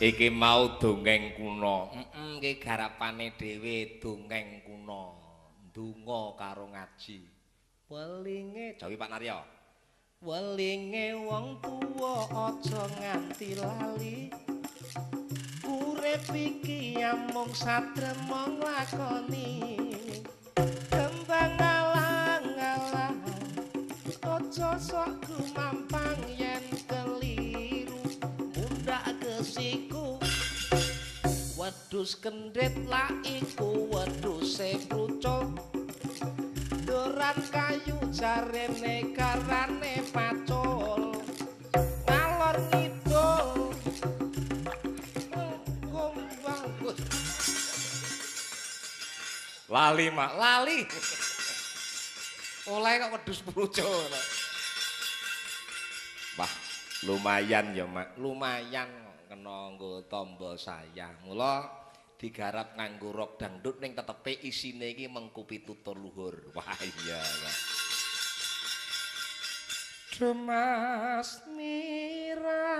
Iki mau dongeng kuno. Heeh, iki garapane dhewe dongeng kuno. Ndonga karo ngaji. Welinge, jawi Pak Naryo. Welinge wong tuwa aja nganti lali. Urip iki amung satrema nglakoni. Kembang alang-alang aja sok gumampang yen keliru mundak kesiku. Wedhus kendhit lak iku wedhuse krucul. Doran kayu jarene karane pacul. Ngalor ngidul gombang. Lali mak, lali. Oleh kok wedhus prucul. Wah, lumayan ya mak, lumayan kena nggo tamba sayang. Mula digarap nganggo rok dangdut ning tetepe isine iki mengku pitutur luhur. Wah iya. Demas Mira.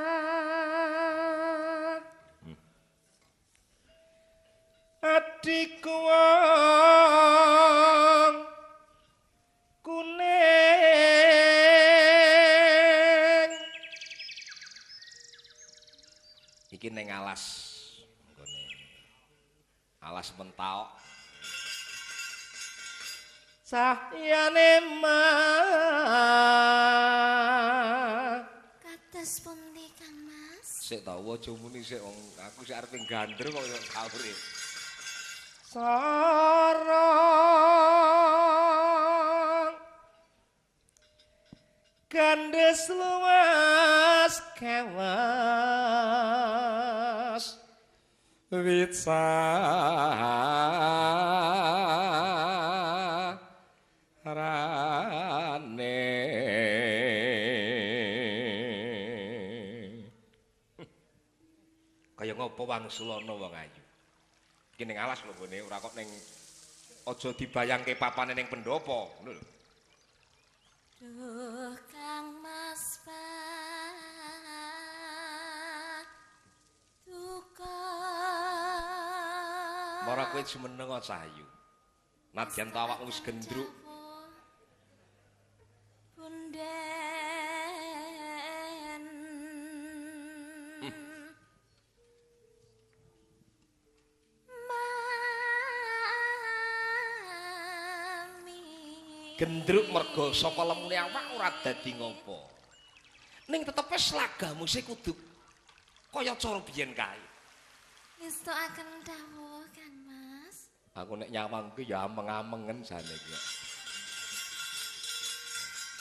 Adikku wong kuning. Iki ning alas nggone. Alas mentaok. Cahyane mah. Kados pundi Kang Mas? Sik ta aja muni sik wong aku sik arep gandrung kok saure. Sarang gandes luas kewas wicarane. Kaya ngopo wangsulana wong ayu? Iki ning alas lho nggone, ora kok ning aja dibayangke papane ning pendopo, ngono lho. Duh Kang Mas Paduka. Mara kowe jumeneng aja ayu. Nadyan ta awakmu wis gendruk. Punden. Gendruk mergo saka lemune awak ora dadi ngopo. Ning tetepe slagamu sih kudu kaya cara biyen kae. Ngestokaken dawuh Kang Mas. Aku nek nyawang ku ya ameng-amengen jane iki.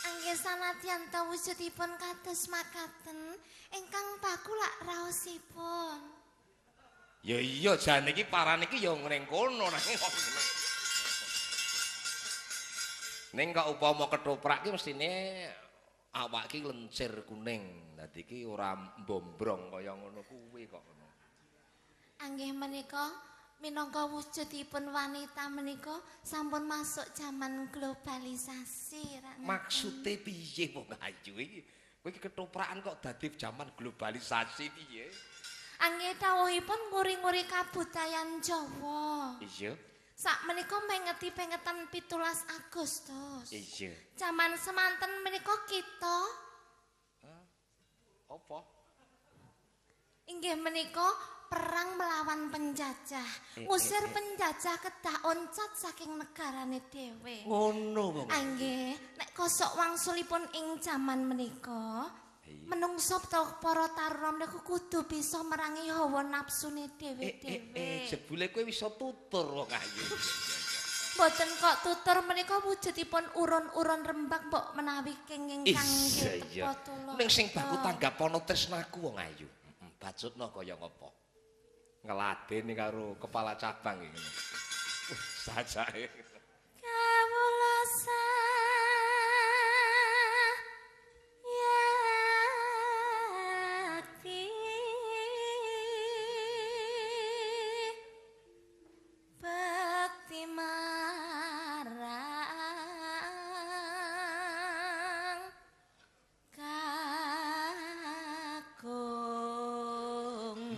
Angge sanadyan ta wujudipun kados makaten ingkang baku lak raosipun. Ya iya jane iki parane iki ya ning kono nang. Ning kok upama ketoprak ki mestine awak ki lencir kuning. Dadi ki ora mbombrong kaya ngono kuwi kok ngono. Anggih menika minangka wujudipun wanita menika sampun masuk jaman globalisasi. Maksude piye wong ayu iki? Kowe iki ketoprakan kok dadi jaman globalisasi piye? Anggih dawuhipun nguri-nguri kabudayan Jawa. Iya. Sak menika mengeti pengetan 17 Agustus. Iya. Jaman semanten menika kita apa? Inggih menika perang melawan penjajah. Ngusir penjajah kedah oncat saking negarane dhewe. Ngono wong. Nggih, nek kosok wangsulipun ing jaman menika menungso para taruna menika kudu bisa merangi hawa nafsune dhewe-dhewe. Jebule kowe bisa tutur wong ayu. Mboten kok tutur menika wujudipun urun-urun rembak mbok menawi kenging kang tepa tulung. Ning sing baku tanggapana tresnaku wong ayu. Bacutno kaya ngopo? Ngeladeni karo kepala cabang iki. Sajake. Kawula sayakti bekti marang kakung.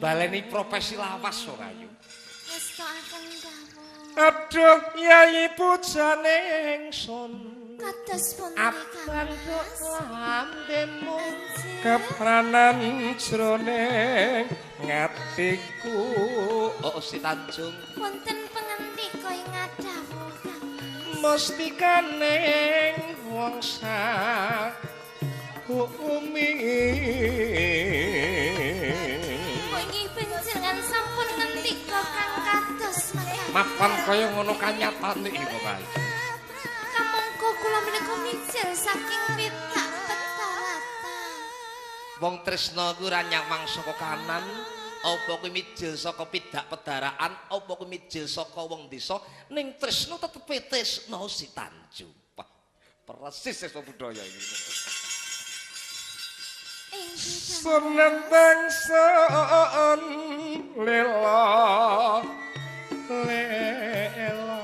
Baleni profesi lawas wong ayu. Ngestokaken dawuh. Aduh Yai pujane ingsun. Kados pundi Kang Mas? Lambemu kepranan jroning ngatiku. Oh Si Tanjung. Wonten pangendika ing ngadhawuh Kang Mas. Mestikaning wong sak umi. Inggih panjenengan sampun ngendika kang kados mekaten. Mapan kaya ngono kanyatane iki pokoke. Kamangka kula menika mijil saking pitak petaratan. Wong tresna kuwi ora nyawang saka kanan, apa kuwi mijil saka pidak pedaraan, apa kuwi mijil saka wong desa, ning tresna tetepe tresna Si Tanjung. Wah, persis seswa budaya iki. Sunan bangsa lela lela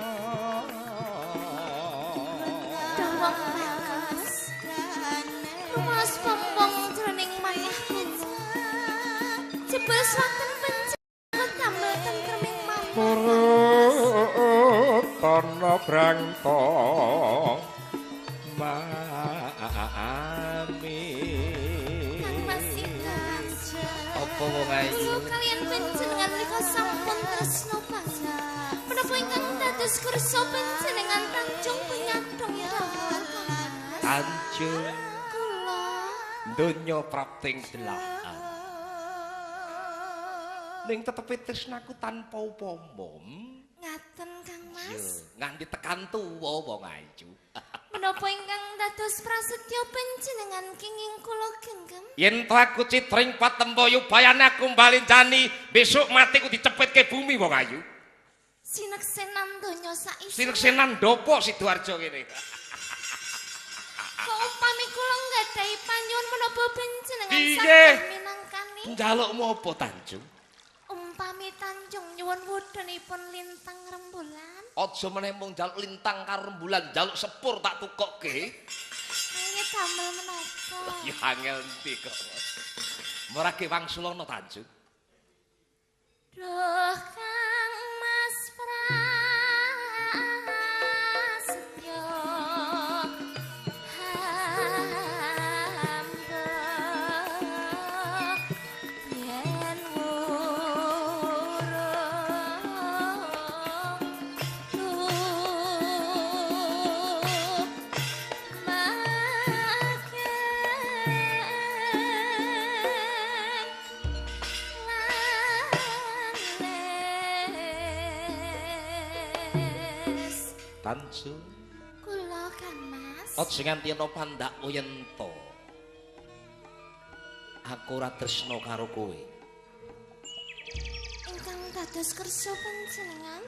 Dawang bagus rumaos pembong jroning manah kula jebul swanten panjenengan damel tentreming manah Purutana brangta mami. Apa wong ayu kula kaliyan panjenengan menika sampun tresna banget. Menapa ingkang dados kersa panjenengan Tanjung penyadong dawuh Kang Mas? Tanjung Kula donya prapting delahan. Ning tetepe tresnaku tanpa upama. Ngaten Kang Mas. Nganti tekan tuwa wong ayu. Menapa ingkang dados prasetya panjenengan kenging kula genggam? Yen to aku citring patempoyo bayane aku mbalenjani, besok matiku dicepetke bumi wong ayu. Sineksenan donya saiki. Sineksenan ndopo Sidoarjo kene? Kok umpami kula nggadahi panyuwun menapa panjenengan saged minangkani? Njalukmu apa Tanjung? Umpami Tanjung nyuwun wudunipun lintang rembulan. Aja meneh mung njaluk lintang karo rembulan, njaluk sepur tak tukokke. Nggih damel menapa? Ya angel endi kok. Merake wangsulana Tanjung. Duh Kang Mas Prasetyo hamba yen wurung Tanjung kula Kang Mas. Aja nganti ana pandakmu yen to aku ora tresna karo kowe. Ingkang dados kersa panjenengan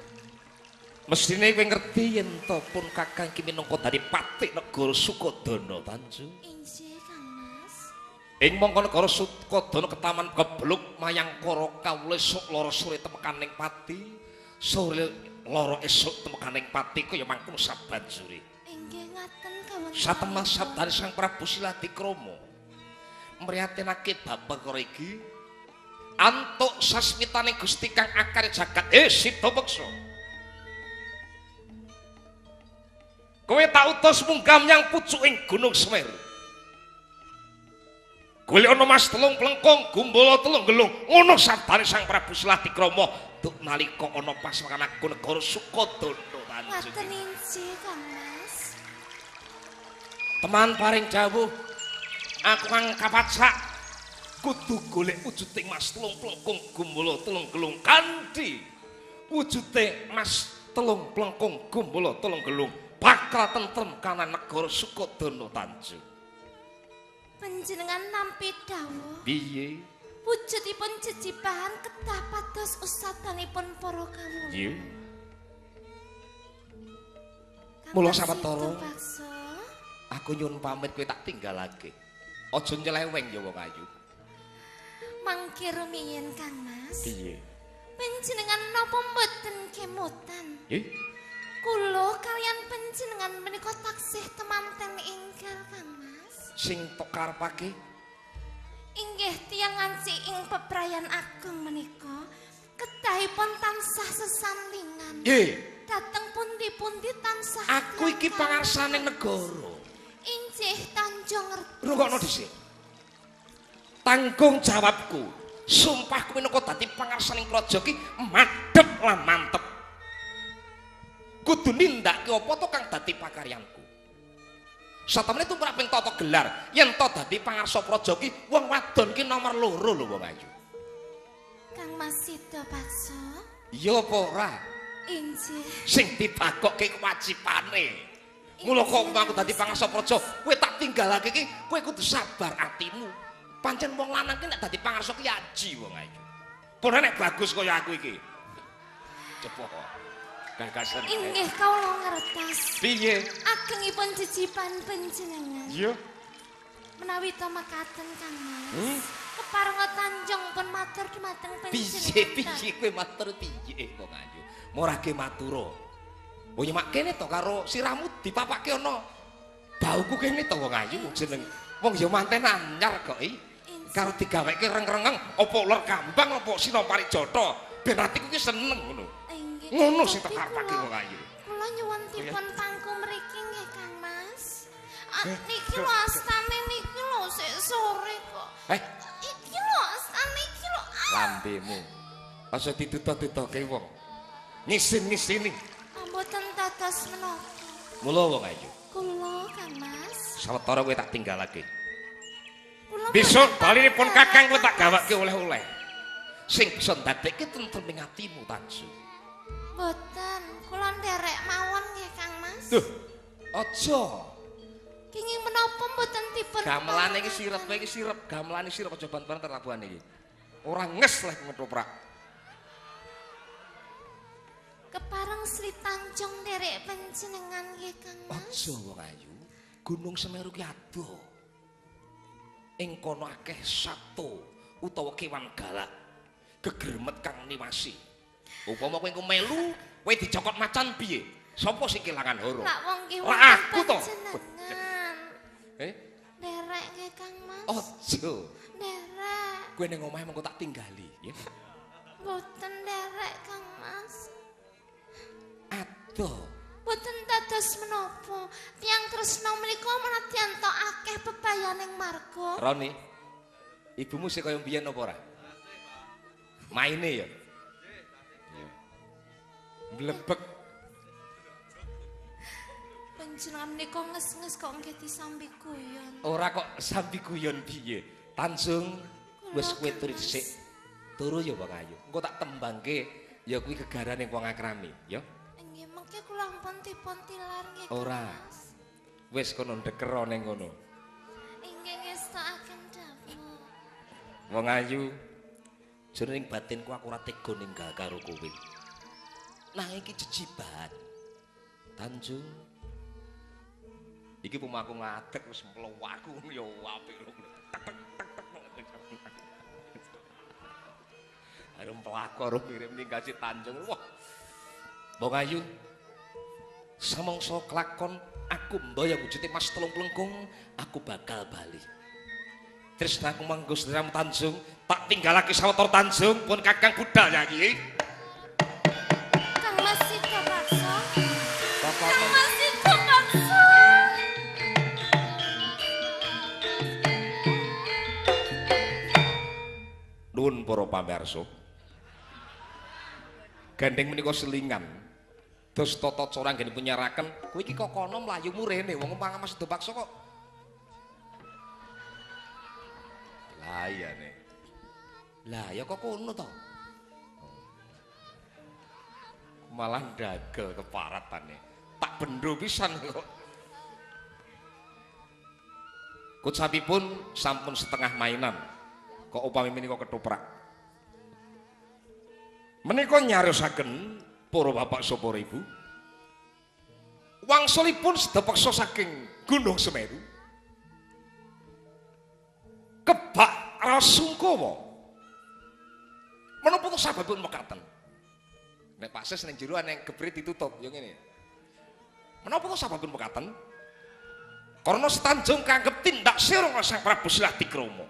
mestine kowe ngerti yen to pun kakang ki minangka dadi patih negara Sukodana Tanjung. Inggih Kang Mas. Ing mangka negara Sukodana ketaman kebluk mayangkara kawula esuk loro sore temekaning pati, sore loro esuk temekaning pati kaya mangkono sabanjure. Inggih ngaten kawonten. Satemah sabdane Sang Prabu Siladikrama mriyatinake bab perkara iki antuk sasmitane Gusti kang akare jagat Sidapeksa. Kowe tak utus munggah menyang pucuking Gunung Semeru. Golek ana mas telung plengkung, gumbala telung gelung. Ngono sabdane Sang Prabu Siladikrama duk nalika ana pasukan aku negara Sukodana Tanjung. Ngaten inggih Kang Mas. Teman paring dawuh, aku kang kapacak kudu golek wujuding mas telung plengkung, gumbala telung gelung kanthi wujude mas telung plengkung, gumbala telung gelung bakal tentrem kanan negara Sukodana Tanjung. Panjenengan nampi dawuh. Piye? Wujudipun jejibahan kedah pados usadanipun para kawula. Nggih. Mula sawetara aku nyuwun pamit kowe tak tinggalake. Aja nyeleweng ya wong ayu. Mangke rumiyin Kang Mas. Piye? Panjenengan napa mboten kemutan? Nggih. Kula kaliyan panjenengan menika taksih temanten enggal Kang Mas. Sing tok karepake Inggih tiyang nganci ing peprayan ageng menika kedahipun tansah sesandingan. Nggih. Dhateng pundi-pundi tansah. Aku iki pangarsaning negara. Inggih Tanjung ngertos. Rungokno dhisik. Tanggung jawabku, sumpahku minangka dadi pangarsaning praja ki madhep lan mantep. Kudu nindakake apa to kang dadi pakaryanku. Satemene tumrap ping tata gelar, yen to dadi pangarsa praja ki wong wadon ki nomor 2 lho wong ayu. Kang Mas Sida Baksa? Iya apa ora? Inggih. Sing dibagokke kewajibane. Mula kok aku dadi pangarsa praja, kowe tak tinggalake iki, kowe kudu sabar atimu. Pancen wong lanang ki nek dadi pangarsa ki aji wong ayu. Kono nek bagus kaya aku iki. Cepo. Gagasan. Inggih kawula ngertos. Piye? Agengipun jejiban panjenengan. Iya. Menawi to mekaten Kang Mas. Keparenga Tanjung pun matur dumateng panjenengan. Piye piye kowe matur piye wong ayu? Morake matura. Oh ya mak kene to karo sirahmu dipapake ana bauku kene to wong ayu jeneng. Wong ya manten anyar kok iki. Karo digaweke reng-rengeng apa uler kambang apa Sinopari Jata ben atiku ki seneng ngono. Ngono sing tak karepake wong ayu. Kula nyuwun dipun pangku mriki nggih Kang Mas. Niki lho astane niki lho sik sore kok. Iki lho astane iki lho. Lambemu. Aja ditutup-tutuke wong. Ngisin-ngisini. Mboten dados menapa. Mula wong ayu. Kula Kang Mas. Sawetara kowe tak tinggalake. Besok balinipun kakang kowe tak gawake oleh-oleh. Sing bisa ndadekke tentrem ing atimu Tanjung. Mboten, kula nderek mawon nggih Kang Mas. Duh, aja. Kenging menapa mboten dipun gamelane iki sirep, iki sirep, gamelane sirep aja ban-ban terlabuhan iki. Ora nges lek ngetoprak. Kepareng Sri Tanjung nderek panjenengan nggih Kang Mas. Aja wong ayu. Gunung Semeru ki adoh. Ing kono akeh sato utawa kewan galak. Gegremet kang niwasi. Upama kowe engko melu, kowe dicokot macan piye? Sapa sing kelangan hara? Lak wong ki aku to. Nderek nggih Kang Mas. Aja. Nderek. Kowe ning omahe mengko tak tinggali, ya. Mboten nderek Kang Mas. Adoh. Mboten dados menapa. Tiyang tresna menika menadyan to akeh bebayaning marga. Roni. Ibumu sik kaya mbiyen apa ora? Maine ya. Iya. Mlebek. Panjenengan menika nges-nges kok nggih disambi guyon. Ora kok sambi guyon piye. Tanjung wis kowe turu dhisik. Turu ya wong ayu. Engko tak tembangke ya kuwi gegarane wong akrami, ya. Nggih, mengke kula ampun dipun tilar nggih. Ora. Wis kono ndekero ning kono. Inggih ngestokaken dawuh. Wong ayu, jroning batinku aku ora tega ninggal karo kowe. Nanging iki jejiban. Tanjung. Iki pomo aku ngadeg wis mlewaku ya apik lho. Tek tek tek tek. Arep mlaku karo ngirim ninggal si Tanjung. Wah. Wong ayu, samangsa kelakon aku mbayang wujude Mas Telung Plengkung, aku bakal bali. Tresnaku manggo sliramu Tanjung, tak tinggalake sawetara Tanjung pun kakang budal ya iki. Kang Mas Sida Baksa. Kang Mas Sida Baksa. Nuwun para pamirsa. Gandeng menika selingan. Terus tata cara anggenipun nyaraken, kowe iki kok kono mlayumu rene wong Mas Sida Baksa kok. Lah iya nek. Lah ya kok kono to. Malah dagel keparatane. Tak bendo pisan kok. Kucapipun sampun setengah mainan. Kok upami menika ketoprak. Menika nyariosaken para bapak sapa ibu. Wangsulipun sedepeksa saking Gunung Semeru. Kebak rasungkawa. Menapa to sababipun mekaten? Nek Pak Ses ning jero ning gebrit ditutup ya ngene. Menapa to sababipun mekaten? Karena Setanjung kanggep tindak sirung Sang Prabu Silatikrama.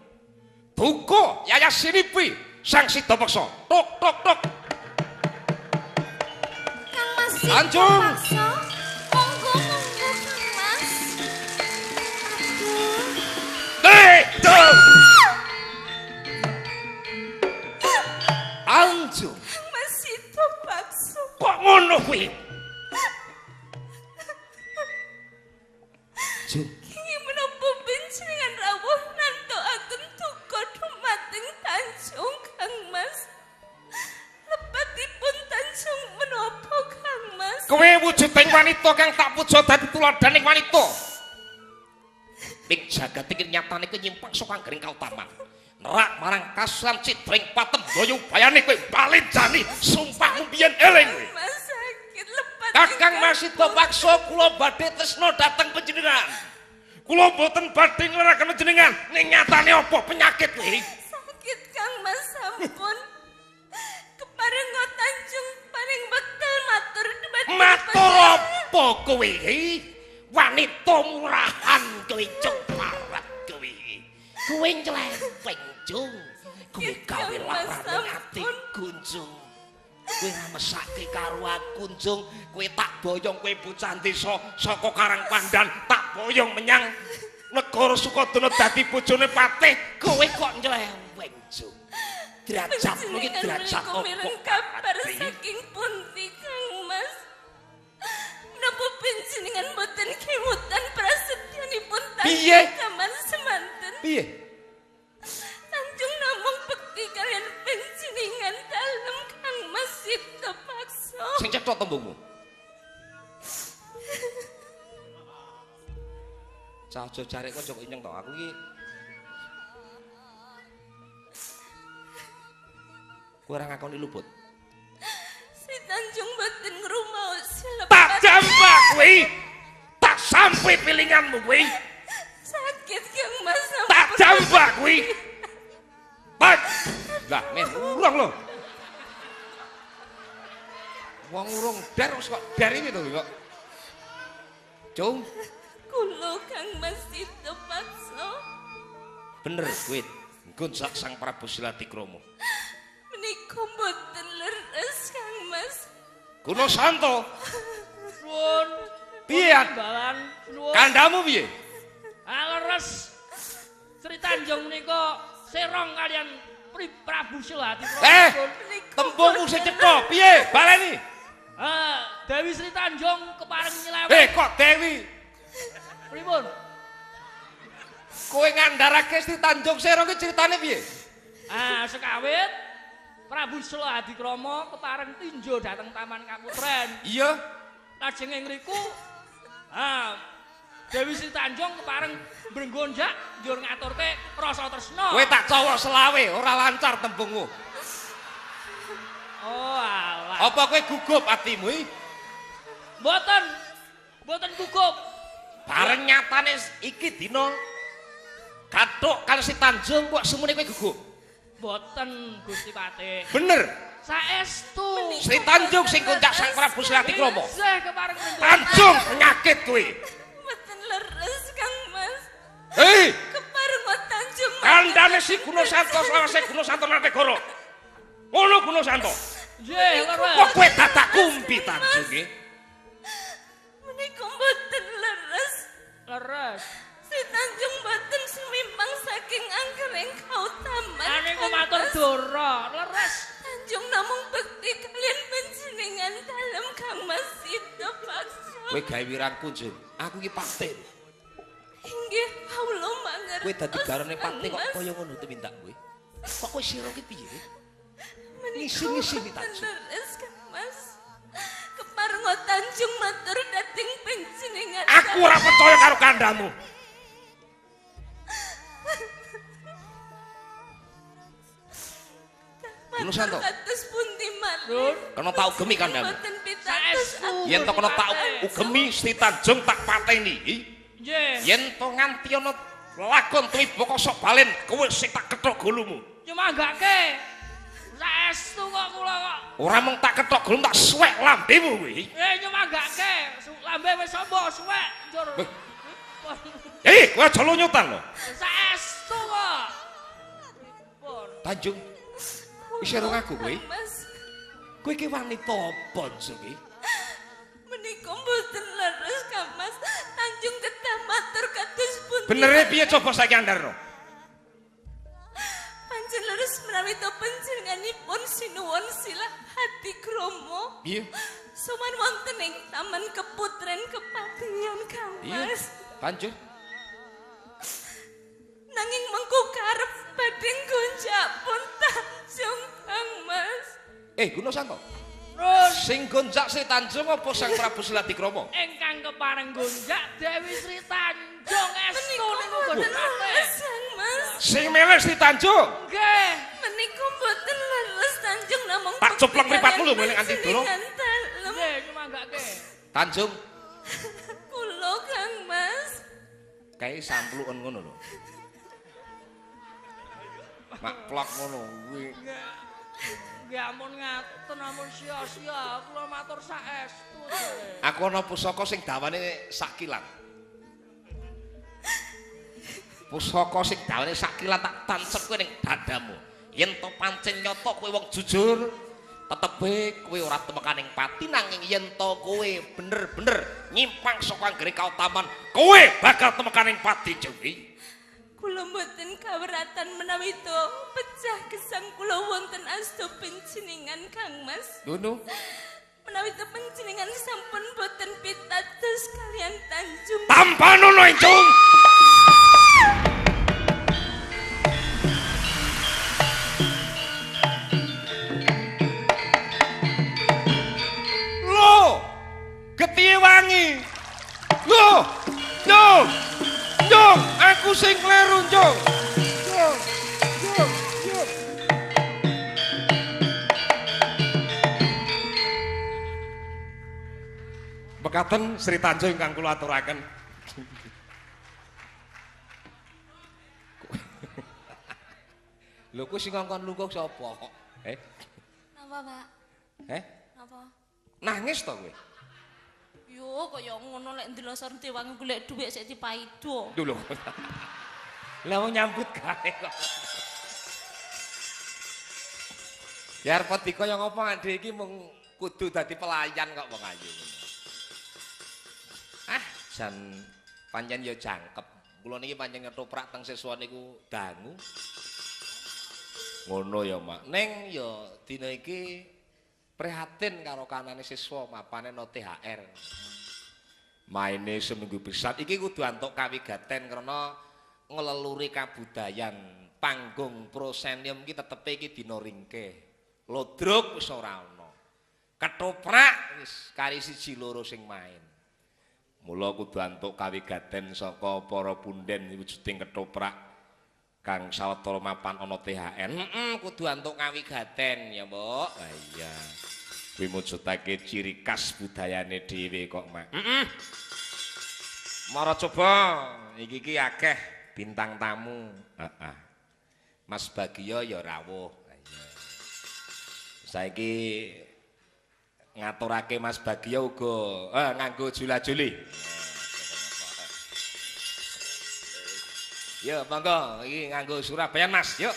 Duka Yayasinipi Sang Sidapaksa. Tok tok tok. Kang Mas Tanjung. Sidapaksa. Monggo monggo Kang Mas. Aduh. Tuh. Anjung. Kang Mas Sidapaksa. Kok ngono kuwi? Jung. Kenging menapa panjenengan rawuh nantokaken duka dumateng Tanjung Kang Mas. Lepatipun Tanjung menapa Kang Mas? Kowe wujuding wanita kang tak puja dadi tuladhaning wanita. Ing jagat iki nyatane kowe nyimpang saka anggering kautaman. Nerak marang kasuran cidring patembaya ubayane kowe balenjani sumpahmu biyen eling kowe. Mas sakit lepat. Kakang Mas Sidapaksa kula badhe tresna dhateng panjenengan. Kula mboten badhe ngleraken panjenengan. Ning nyatane apa penyakit kowe? Sakit Kang Mas sampun. Keparenga Tanjung paring wekdal matur dumateng Matur apa kowe? Wanita murahan kowe cung parat kowe. Kowe nyleweng cung. Kowe gawe larane ati gunjung. Kowe ra mesake karo aku Njung. Kowe tak boyong kowe bocah desa saka Karangpandan, tak boyong menyang negara Sukodana dadi bojone patih. Kowe kok nyleweng Njung. Derajatmu iki derajat apa? Apa? Kabar saking pundi Kang Mas? Menapa panjenengan boten kemutan prasetyanipun Piye? Tanjung kaman semanten? Piye? Tanjung namung bekti kalian panjenengan dalem Kang Mas Sidapaksa. Sing cetha tembungmu. Cah aja jarek kok kok inyeng to. Aku iki kowe ora ngakoni luput. Sri Tanjung boten ngrumaos Tak lepat. jambak kowe. Tak sampe pilinganmu kowe. Sakit Kang Mas Tak sampun. jambak kowe. Tak. Lah men urung lho. Wong urung der wis kok der iki to kok. Cung, Kula Kang Mas Sidapaksa. bener kowe nggonjak Sang Prabu Silatikrama. Menika mboten leres Kang Mas. Guna Santo, Nuwun. Piye? Timbalan nuwun. Kandhamu piye? Ah, leres. Sri Tanjung menika serong kalian Prabu Silatikrama. Eh, tembungmu sing cetha piye? Baleni. Ah, Dewi Sri Tanjung kepareng nyeleweng. Eh, kok Dewi? Pripun? Kowe ngandharake Sri Tanjung Serong ki critane piye? Ah, sekawit Prabu Siladikrama kepareng tinjo dhateng Taman Kaputren. Iya. Lajeng ing ngriku ah, Dewi Sri Tanjung kepareng brenggonjak njur ngaturke rasa tresna. Kowe tak cowok selawe, ora lancar tembungmu. Oh, alah. Apa kowe gugup atimu iki? Mboten. Mboten gugup. Bareng nyatane iki dina gathuk karo Sri Tanjung kok semune kowe gugup. Mboten Gusti Patih. Bener. Saestu. Sri Tanjung sing konjak Sang Prabu Silatikrama. Isih kepareng brenggonjak. Tanjung penyakit kowe. Mboten leres Kang Mas. Hei, Keparenga Tanjung kandhane si Guna Santo selawase Guna Santo Nategara. Ngono Guna Santo. Nggih, leres. Kok kowe dadak kumpi Tanjung iki? Menika mboten leres. Leres. Sri Tanjung mboten sumimpang saking angkering kautaman. Ane Kang matur Mas. dora, leres. Tanjung namung bekti kalian panjenengan dalem Kang Mas Sidapaksa. Kowe gawe wirangku, Jung. Aku iki patih. Inggih, kawula mangertos. Kowe dadi garane patih kok Kang Mas. kaya ngono tumindak kowe. Kok kowe sira ki piye? Menika Ngisi-ngisi mboten Tanjung. leres Kang Mas. Keparenga Tanjung matur dhateng panjenengan. Aku ora percaya karo kandhamu. Guna Santo. Kados pundi malih? Nun. Kena tak ugemi kandhamu. Mboten pitados. Saestu. Yen to kena tak ugemi Sri Tanjung tak pateni. Nggih. Yen to nganti ana lakon tuwiba kosok balen, kowe sing tak kethok gulumu. Nyumanggake. Saestu kok kula kok. Ora mung tak kethok gulumu, tak suwek lambemu kowe. Eh nyumanggake. Lambe wis ombo suwek njur. Eh, kowe aja lunyutan lho. Saestu kok. Tanjung. Isih rong aku kowe. Mas. Kowe iki wanita apa Njung iki? Menika mboten leres Kang Mas. Tanjung kedah matur kados pundi. Benere piye coba saiki andarno? Pancen leres menawi to panjenenganipun sinuwun silah hati kromo. Piye? Sowan wonten ing Taman Keputren Kepatihan Kang Mas. Iya. Banjur nanging mengko karep badhe gonjak pun Tanjung Kang Mas. Gunung Santo. Sing gonjak Sri Tanjung apa Sang Prabu Siladikrama? Ingkang kepareng gonjak Dewi Sri Tanjung estu niku mboten leres Kang Mas. Sing milih Sri Tanjung. Nggih. Menika mboten leres Tanjung namung tak coplok mripatmu lho ning anti durung. Nggih, nyumanggake. Tanjung. Kula Kang Mas. Kae sampluken ngono lho. Mak plok ngono kuwi. Nggih ampun ngaten ampun sia-sia kula matur saestu. Aku ana pusaka sing dawane sakilan. Pusaka sing dawane sakilan tak tancep kowe ning dadamu. Yen to pancen nyata kowe wong jujur, tetepe kowe ora temekaning pati, nanging yen to kowe bener-bener nyimpang saka anggere kautaman, kowe bakal temekaning pati Jengki. Kula mboten kaweratan menawi to pecah gesang kula wonten asta panjenengan Kang Mas. Ngono. Menawi to panjenengan sampun boten pitados kalian Tanjung. Tampanono Njung. Lho, getihe wangi. Lho, Njung. Njung, aku sing kleru, Njung. Njung, Njung, Njung. Mekaten Sri Tanjung ingkang kula aturaken. Lho kuwi sing ngongkon lungguh sapa? Napa, Pak? Napa? Nangis to kowe? Yo kaya ngono lek ndelosor diwangi golek dhuwit sik dipaido. Lho. Lah wong nyambut gawe kok. Ya arep dikaya ngopo adhe iki mung kudu dadi pelayan kok wong ayu. Ah, jan pancen ya jangkep. Kula niki pancen ngetoprak teng siswa niku dangu. Ngono ya, Mak. Ning ya dina iki prihatin karo kanane siswa mapane no THR. Maine seminggu pisan iki kudu antuk kawigaten krana ngleluri kabudayan. Panggung prosenium iki tetepe iki dina ringkeh. Lodruk wis ora ana. Ketoprak wis kari siji loro sing main. Mula kudu antuk kawigaten saka para punden wujuding ketoprak kang sawetara mapan ana THR. Kudu antuk kawigaten ya, Mbok. Ha iya. Kuwi mujudake ciri khas budayane dhewe kok, Mak. Mara coba iki iki akeh bintang tamu. Heeh. Mas Bagio ya rawuh. Ha iya. Saiki ngaturake Mas Bagio uga nganggo jula-juli. Yo monggo iki nganggo Surabaya Mas, yuk.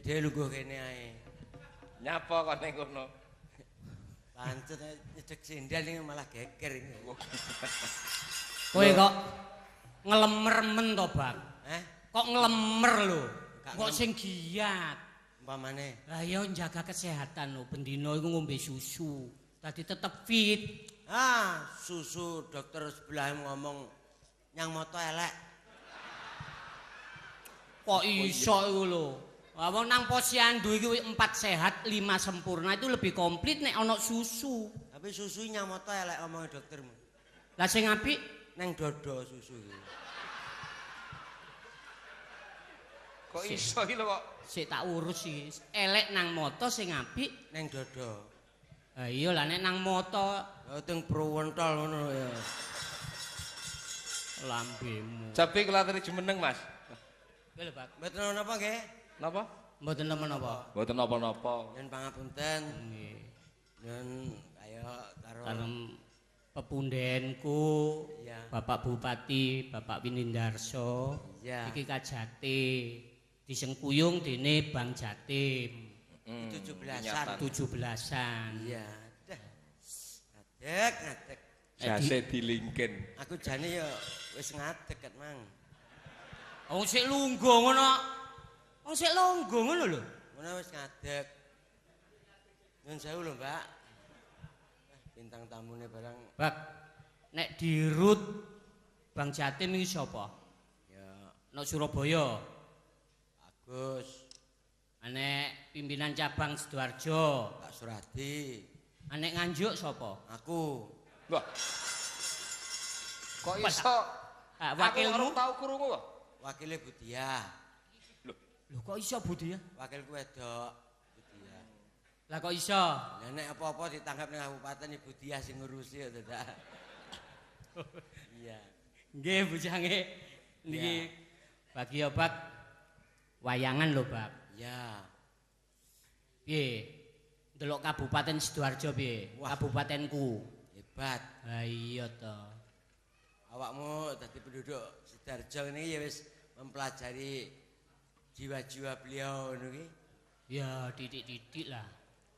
Dhewe lungguh kene ae. Nyapa kok ning kono? Pancet nyedek sendal iki malah geger iki. Kowe kok nglemer men to, Bang? Heh? Kok nglemer lho? Kok sing giat. Umpamane? Lah ya njaga kesehatan lho, bendina iku ngombe susu. Dadi tetep fit. Ah, susu dokter sebelah ngomong nyang moto elek. Kok iso iku lho? Wah, wong nang posyandu iki 4 sehat, 5 sempurna itu lebih komplit nek ana susu. Tapi susu nyamoto elek omonge doktermu. Lah sing apik nang dodo susu iki. Kok iso iki lho kok? Sik tak urus iki. Elek nang moto sing apik nang dodo. Ha iya lah nek nang moto ya teng pruwentol ngono ya. Lambemu. Jabe kula aturi jumeneng, Mas. Nggih lho, Pak. Mboten napa nggih? Napa? Mboten napa-napa. Mboten napa-napa. Yen pangapunten. Nggih. Yen ayo karo pepundenku, Bapak Bupati, Bapak Winindarso, iki Kajati disengkuyung dene Bank Jatim. 17-an. 17-an. Iya. Ngadeg, ngadeg. Jase dilingken. Aku jane ya wis ngadeg ket mang. Wong sik lungguh ngono. Wong sik lungguh ngono lho. Ngono wis ngadeg. Nyun sewu lho, Mbak. Bintang tamune barang. Bak, nek dirut Bank Jatim iki sapa? Ya, nek Surabaya. Agus. Nek pimpinan cabang Sidoarjo, Pak Suradi. Nek Nganjuk sapa? Aku. Wah. Kok iso? Wakilmu tau krungu kok? Wakile Budia. Lho, lho kok iso Budia? Wakilku wedok Budia. Lah kok iso? Lah nek apa-apa ditanggap ning kabupaten Ibu Diah sing ngurusi ya dadak. Iya. Nggih bujange niki bagi obat wayangan lho, Bab. Iya. Piye? Ndelok Kabupaten Sidoarjo piye? Kabupatenku. Hebat. Ha iya to. Awakmu dadi penduduk Sidoarjo ngene ya wis mempelajari jiwa-jiwa beliau ngono iki. Ya titik-titik lah.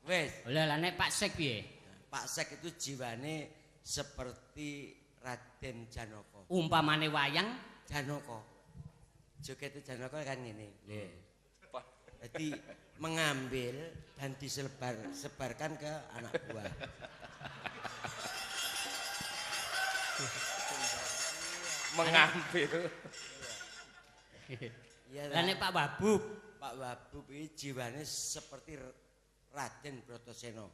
Wis. Lah lah nek Pak Sek piye? Pak Sek itu jiwane seperti Raden Janaka. Umpamane wayang Janaka. Jogete Janaka kan ngene. Lho. Jadi mengambil dan disebarkan ke anak buah. Mengambil. Iya. Lah nek Pak Wabub, Pak Wabub iki jiwane seperti Raden Bratasena.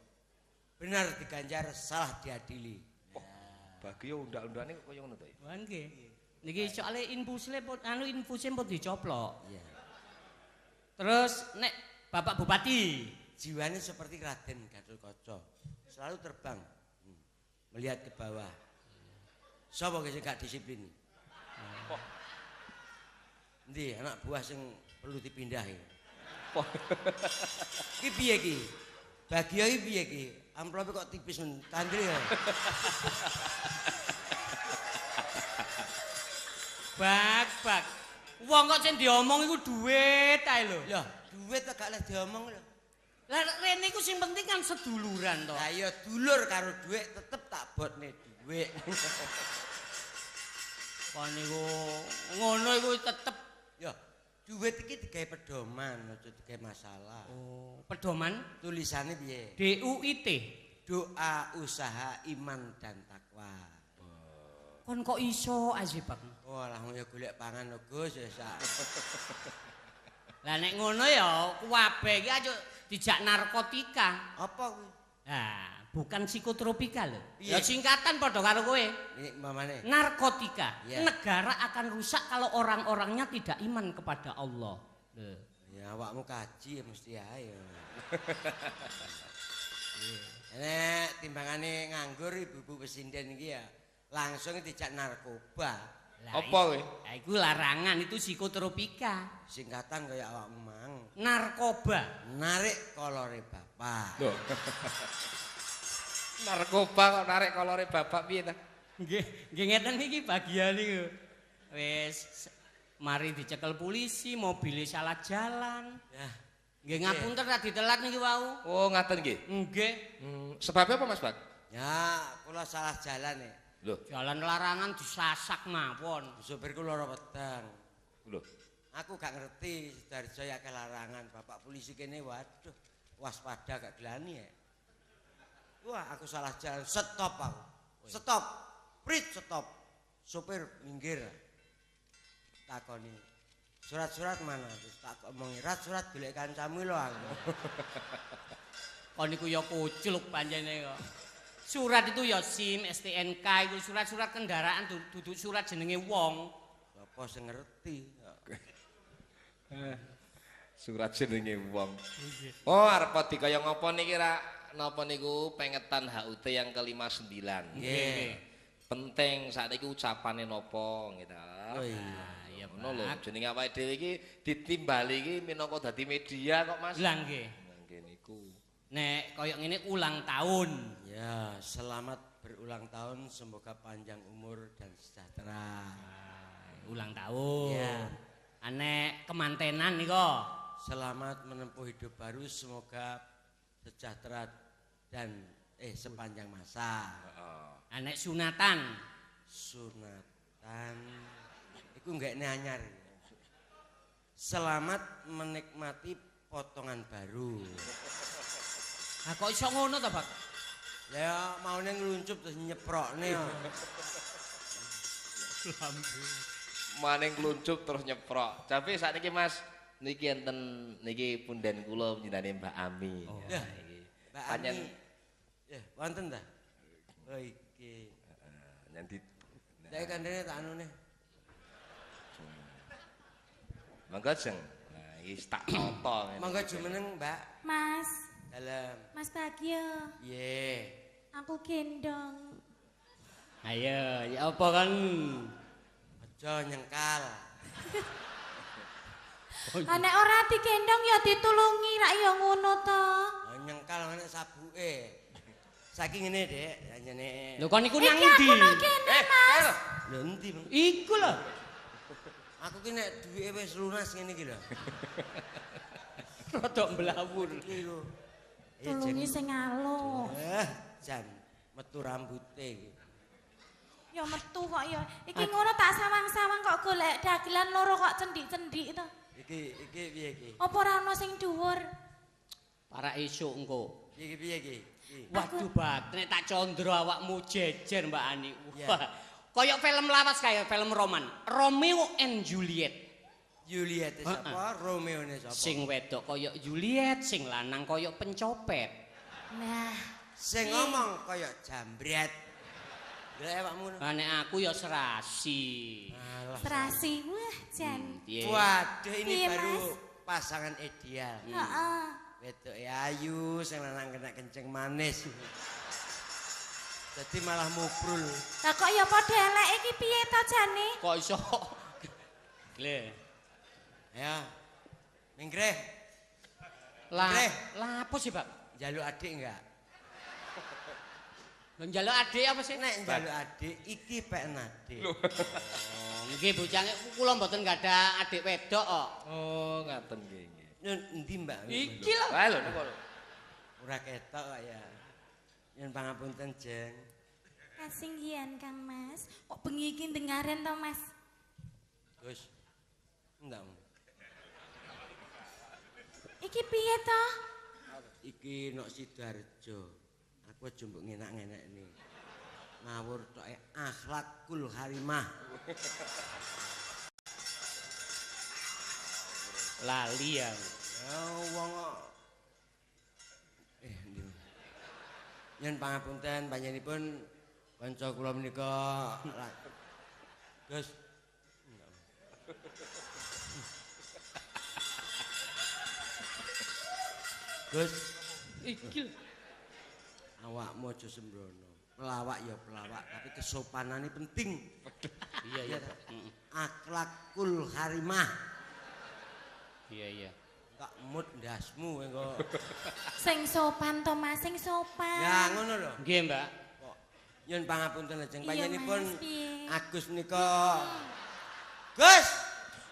Benar diganjar, salah diadili. Oh, bagi undang-undangane kaya ngono to ya. Wah nggih. Niki soalé infusle anu infuse pun dicoplok. Iya. Terus nek Bapak Bupati, jiwane seperti Raden Gatotkaca, selalu terbang melihat ke bawah. Sapa sing gak disiplin? Oh. Endi anak buah sing perlu dipindahi? Ki piye ki? Bagio iki piye ki? Amplope kok tipis men tandri ya. Bak bak. Wong kok sing diomong iku duit ae lho. Lah, duit kok gak leh diomong lho. Lah rene iku sing penting kan seduluran to. Lah iya dulur karo duit tetep tak botne duit. Kon niku ngono iku tetep ya. Duit iki digawe pedoman, aja digawe masalah. Oh, pedoman? Tulisane piye? D U I T. Doa, usaha, iman dan takwa. Kon kok iso ae, Bang? Oh, lah ya golek pangan lho, Gus, ya sak. Lah nek ngono ya kuwabe iki aja dijak narkotika. Apa kuwi? Nah, bukan psikotropika lho. Ya singkatan padha karo kowe. Ini mamane. Narkotika. Yeah. Negara akan rusak kalau orang-orangnya tidak iman kepada Allah. Lho. Ya awakmu kaji ya mesti ae. Nek timbangane nganggur ibu-ibu pesinden iki ya langsung dijak narkoba. Lah, apa kowe? Lah iku larangan itu psikotropika. Singkatan kaya awakmu mang. Narkoba. Narik kolore bapak. Lho. Narkoba kok narik kolore bapak piye ta? Nggih, nggih ngeten iki bagian niku. Wis mari dicekel polisi, mobile salah jalan. Ya. Nggih ngapunten ra ditelat niki wau. Oh, ngaten nggih. Nggih. Sebabnya apa Mas Bak? Ya, kula salah jalan ya. Loh, jalan larangan disasak mawon. Sopirku lara weteng. Lho, aku gak ngerti Sidoarjo ya akeh larangan. Bapak polisi kene waduh, waspada gak gelani ya. Wah, aku salah jalan, stop aku. Stop. Prit stop. Sopir minggir. Takoni. Surat-surat mana? Terus tak omongi, "Rat surat golek kancamu lho aku." Kon niku ya kucluk pancene kok. Surat itu ya SIM, STNK, iku surat-surat kendaraan duduk surat jenenge wong. Sapa sing ngerti? Surat jenenge wong. Oh, arep dikaya ngapa niki ra napa niku pengetan HUT yang ke-59. Nggih. Penting sakniki ucapane napa gitu. Oh iya. Iya, ngono lho, jenenge awake dhewe iki ditimbali iki minangka dadi media kok, Mas. Lah nggih. Nggih niku. Nek kaya ngene ulang tahun. Ya, selamat berulang tahun, semoga panjang umur dan sejahtera. Ulang tahun. Ya. Nek kemantenan nika. Selamat menempuh hidup baru, semoga sejahtera dan sepanjang masa. Heeh. Nek sunatan. Sunatan iku nggakne anyar. Selamat menikmati potongan baru. Ha kok iso ngono ta, Pak? Ya maune ngluncup terus nyeprokne. Mane ngluncup terus nyeprok. Tapi sakniki Mas, niki enten niki punden kula panjenengane Mbak Ami. Oh, ya iki. Mbak Ami. Ya, wonten ta? Oh iki. Heeh, nyanti. Saiki kandhane tak anune. Monggo jeng. Nah, iki tak tata ngene. Monggo jumeneng, Mbak. Mas. Dalem. Mas Bagio. Nggih. Aku gendong. Ayo, ya apa kan? Aja nyengkal. Lah nek ora digendong ya ditulungi rak ya ngono to. Nyengkal nek sabuke. Saiki ngene, Dik, anjene. Lho kon niku nang ndi? Mas. Lho endi, Bang? Iku lho. Aku ki nek duwike wis lunas ngene iki lho. Rodok mblawur. Iki lho. Tulungi sing alus. Jan metu rambute iki. Ya metu kok ya. Iki ngono tak sawang-sawang kok golek dagelan loro kok cendik-cendik to. Iki iki piye iki? Apa ora ana sing dhuwur? Para esuk engko. Iki piye iki? Waduh, Bak, nek tak condro awakmu jejer Mbak Ani. Wah. Kayak film lawas kayak film roman. Romeo and Juliet. Juliet sapa? Romeo ne sapa? Sing wedok kaya Juliet, sing lanang kaya pencopet. Nah, sing ngomong kaya jambret. Lha awakmu. Lah nek aku ya serasi. Alah. Serasi. Wah, jan. Waduh, ini piye, baru Mas? Pasangan ideal. Heeh. Wedoke ayu, sing lanang kena kenceng manis. Dadi malah mubrul. Lah kok ya padha eleke iki piye to jane? Kok iso? Le. Ya. Minggreh. Lah, lah apa sih, Pak? Njaluk adik enggak? Lho njaluk adik apa sih? Nek njaluk adik iki peken adik. Oh, nggih bocah kula mboten gadah adik wedok kok. Oh, ngaten nggih nggih. Nyun endi, Mbak? Iki lho. Wae lho niku. Ora ketok kok ya. Nyun pangapunten, Jeng. Kasinggihan, Kang Mas. Kok bengi iki dengaren to, Mas? Gus. Ndak. Iki piye to? Iki nok Sidoarjo. Aku aja mbok ngenak-ngenekne. Ngawur tok akhlakul harimah. Lali ya. Ya wong kok. Ndi. Nyun pangapunten panjenenganipun kanca kula menika. Gus. Gus, iki awakmu aja sembrono. Pelawak ya pelawak, tapi kesopanane penting. Iya iya. Akhlakul harimah. Iya iya. Tak mut ndasmu engko. Sing sopan to Mas, sing sopan. Ya ngono lho. Nggih, Mbak. Kok nyun pangapunten lajeng panjenenganipun Agus menika. Gus.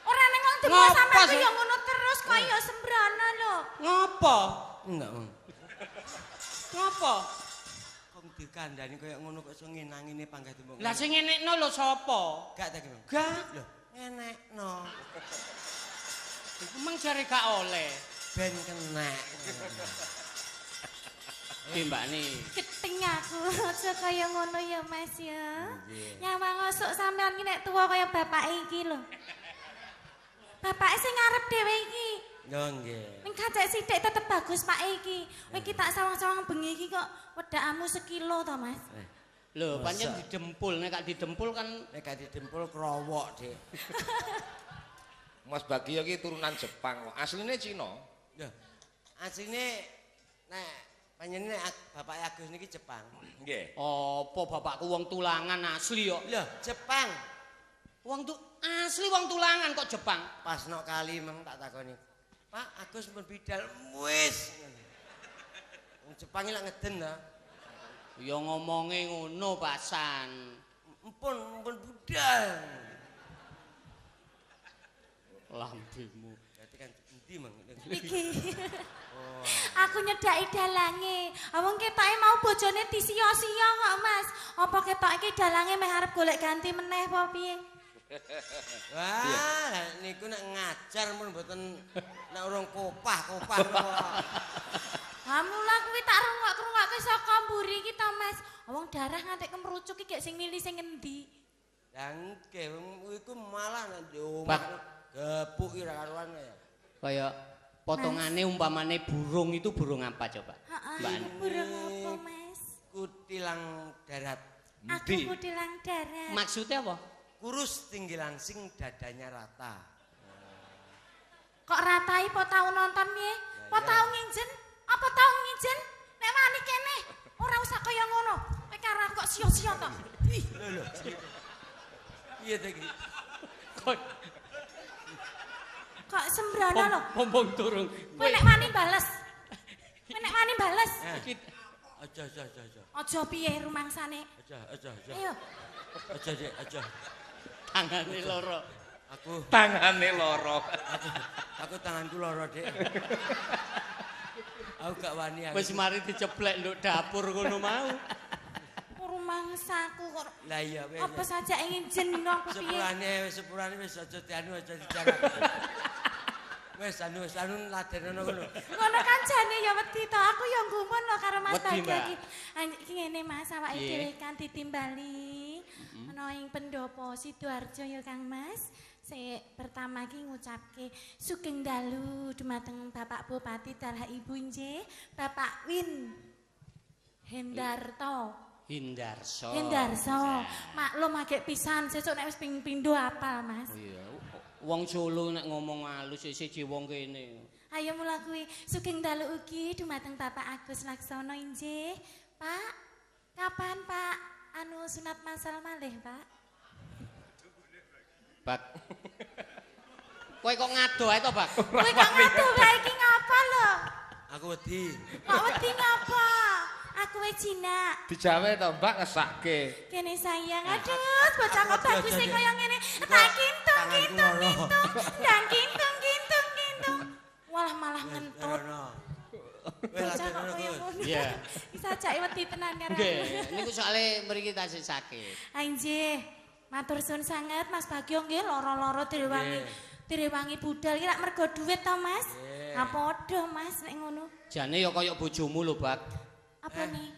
Ora neng wong tuwa sampeyan ku ya ngono terus kok ya sembrono lho. Ngopo? Enggak. Ngopo? Kok dikandani kaya ngono kok iso ngenangine panggah tumbung. Lah sing ngenekno lho sapa? Gak ta ki, Bang? Gak. Lho, ngenekno. Iku mang jare gak oleh. Ben kenek. Ki Mbak ni. Keting aku aja kaya ngono ya Mas ya. Nyawang osuk sampean ki nek tuwa kaya bapak iki lho. Bapake sing ngarep dhewe iki. Lho nggih. Ning kacek sithik tetep bagus Pak iki. Kowe iki tak sawang-sawang bengi iki kok wedakamu sekilo to, Mas. Lho, pancen didempul, nek gak didempul kan nek gak didempul krowok, Dik. Mas Bagio iki turunan Jepang kok. Asline Cina. Lho, asline nek panjenengan Bapak Agus niki Jepang. Nggih. Apa bapakku wong tulangan asli kok. Lho, Jepang. Wong tu asli wong tulangan kok Jepang. Pas nok kali meng tak takoni. Pak Agus pun bidal wis. Wong Jepang iki lak ngeden ta. Ya ngomonge ngono pasan. Empun, empun budal. Lambemu. Berarti kan endi meng? Iki. Oh. Aku nyedaki dalange. Wong ketoke mau bojone disia-sia kok, Mas. Apa ketoke iki dalange meh arep golek ganti meneh apa piye? Wah, niku nek ngajar mun mboten nek urung kopah-kopah kok. Ha mula kuwi tak rungok-rungokke saka mburi iki to, Mas. Wong darah nganti kemrucuk iki gek sing milih sing ngendi? Lah nggih, iku malah nek omah gepuk ora karuan kaya. Kaya potongane umpamane burung itu burung apa coba? Heeh, burung apa, Mas? Kutilang darat. Aku kutilang darat. Maksudnya apa? Kurus tinggi langsing dadanya rata. Kok ratai po tau nonton piye? Po tau nginjen? Apa tau nginjen? Nek wani kene ora usah kaya ngono. Kowe karo aku kok sia-sia to. Ih, lho lho. Piye to iki? Kok sembrono lho. Pompong turung. Kowe nek wani bales. Kowe nek wani bales. Aja aja aja aja. Aja piye rumangsane? Aja aja aja. Ayo. Aja Dik, aja. Tangane loro. Aku tangane loro. Aku tanganku loro, Dik. Aku gak wani aku. Wis mari diceplek nduk dapur ngono mau. Rumangsaku kok. Lah iya wis. Apa saja ingin jeneng piye? Sepurane wis sepurane wis aja dianu aja dijarak. Wis anu wis anu ladenono ngono. Ngono kan jane ya wedi to. Aku ya gumun lho karo Mas Bagio iki. Iki ngene Mas, awake dhewe kan ditimbali ana ing pendopo Sidoarjo ya Kang Mas. Sik pertama iki ngucapke sugeng dalu dumateng Bapak Bupati dalah Ibu nggih, Bapak Win Hendarto. Hindarso. Hindarso. Maklum agek pisan sesuk nek wis ping pindho apal Mas. Oh iya. Wong Solo nek ngomong alus siji wong kene. Ayo mula kuwi sugeng dalu ugi dumateng Bapak Agus Laksono inggih. Pak, kapan Pak anu sunat masal malih, Pak? Bak. Kowe kok ngado ae to, Bak? Kowe kok ngado wae iki ngapa lho? Aku wedi. Kok wedi ngapa? Aku wis jinak. Dijawe to, Mbak, ngesake. Kene sayang, aduh, bocah kok bagus e kaya ngene. Tak kintung kintung kintung. Ndang kintung kintung kintung. Walah malah ngentut. Bocah kok kaya ngono. Iya. Bisa jake wedi tenan karo aku. Nggih, niku soalé mriki tasih sakit. Ah nggih. Matur suwun sanget Mas Bagio nggih loro-loro direwangi. Direwangi budal iki lak mergo duit to, Mas. Ha padha Mas nek ngono. Jane ya kaya bojomu lho, Bak. Apa nih?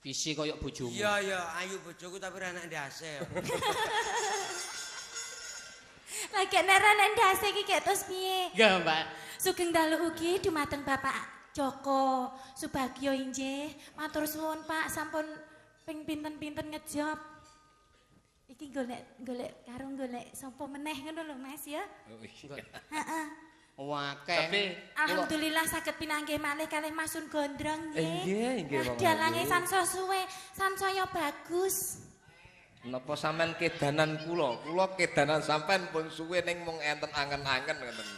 Visi kaya bojomu. Iya iya, ayu bojoku tapi ra enak ndase. Lah gek nek ra enak ndase iki gek terus piye? Nggih, Mbak. Sugeng dalu ugi dumateng Bapak Joko Subagio inggih. Matur suwun Pak sampun ping pinten-pinten ngejob. Iki golek karo golek sapa meneh ngono lho Mas ya. Oh iya. Heeh. Wakeh. Tapi alhamdulillah saged pinanggih malih kalih Mas Sun Gondrong nggih. Nggih, nggih wong. Dalange sansaya suwe, sansaya bagus. Napa sampean kedanan kula? Kula kedanan sampean pun suwe ning mung enten angen-angen ngoten.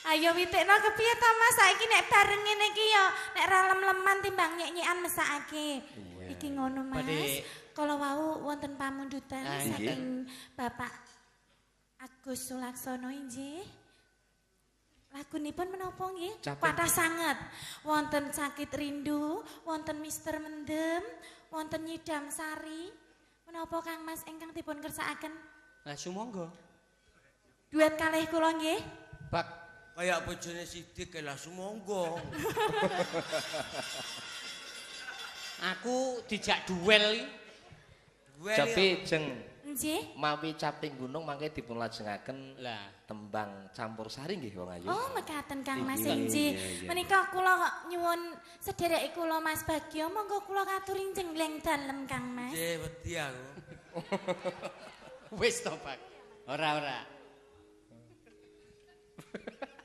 Ayo witekno kepiye ta Mas saiki nek bareng ngene iki ya nek ra lem-leman timbang nyek-nyekan mesakake. Iki ngono Mas. Kala wau wonten pamundutan saking Bapak Agus Sulaksono inggih. Lagunipun menapa nggih? Kathah sanget. Wonten Sakit Rindu, wonten Mister Mendem, wonten Nyidam Sari. Menapa Kang Mas ingkang dipun kersakaken? Lah sumangga. Duet kalih kula nggih. Bak kaya bojone Sidik lah sumangga. Aku dijak duel iki. Tapi jeng. Nggih. Mawi caping gunung mangke dipun lajengaken Lah, tembang campur sari nggih wong ayu. Oh, mekaten Kang Mas Nggih, inggih. iya, iya. Menika kula nyuwun sederek kula Mas Bagyo, monggo kula katuri jengleng dalem Kang Mas. Nggih, wedi aku. Wis to, Pak. Ora, ora.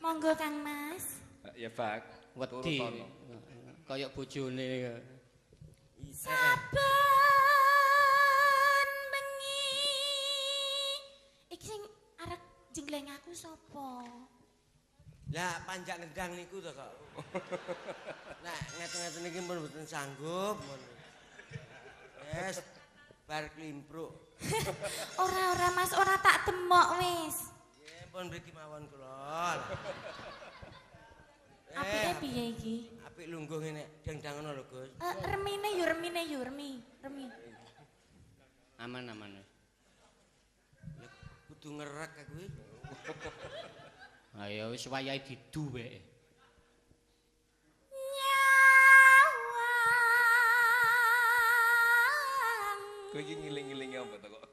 Monggo Kang Mas. Ya, Pak. Wedi. Kaya bojone. Saben bengi. Iki sing arek jengleng aku sapa? Lah panjak ngendang niku to kok. Nek ngeten-ngeten iki pun mboten sanggup. Wes bar klimpruk. Ora ora Mas, ora tak demok wis. Nggih, pun mriki mawon kula. Apike piye iki? Apik lungguh ngene, dang-dangono lho, Gus. Remine yo remine yo remi, remi. Aman aman. Lah kudu ngerek aku iki. Ayo wis wayahe didu wae. Nyawang. Kowe iki ngiling-ngilingi apa to kok?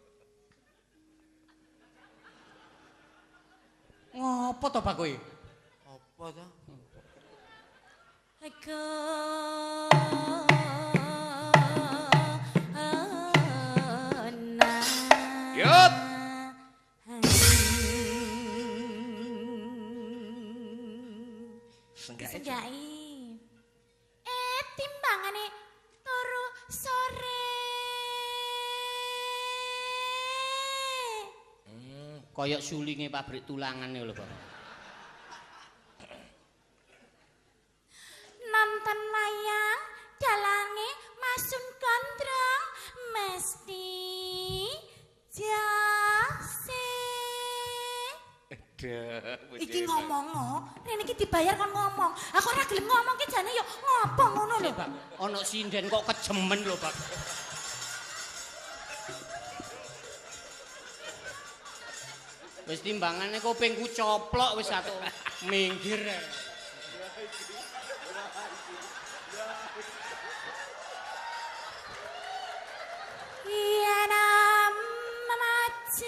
Ngopo to, Pak kowe? Apa to? Yut. Senggake. Senggaki. Timbangane turu sore. Kaya sulinge pabrik tulangan lho, Pak. Nonton wayang dalange Masun Gondrong mesti jase. Iki ngomong oh, rene iki dibayar kon ngomong. Aku ora gelem ngomong ki jane yo ngopo ngono lho. Pak, ana sinden kok kejemen lho, Pak. Wis timbangane kupingku coplok wis satu minggir. Yen memajang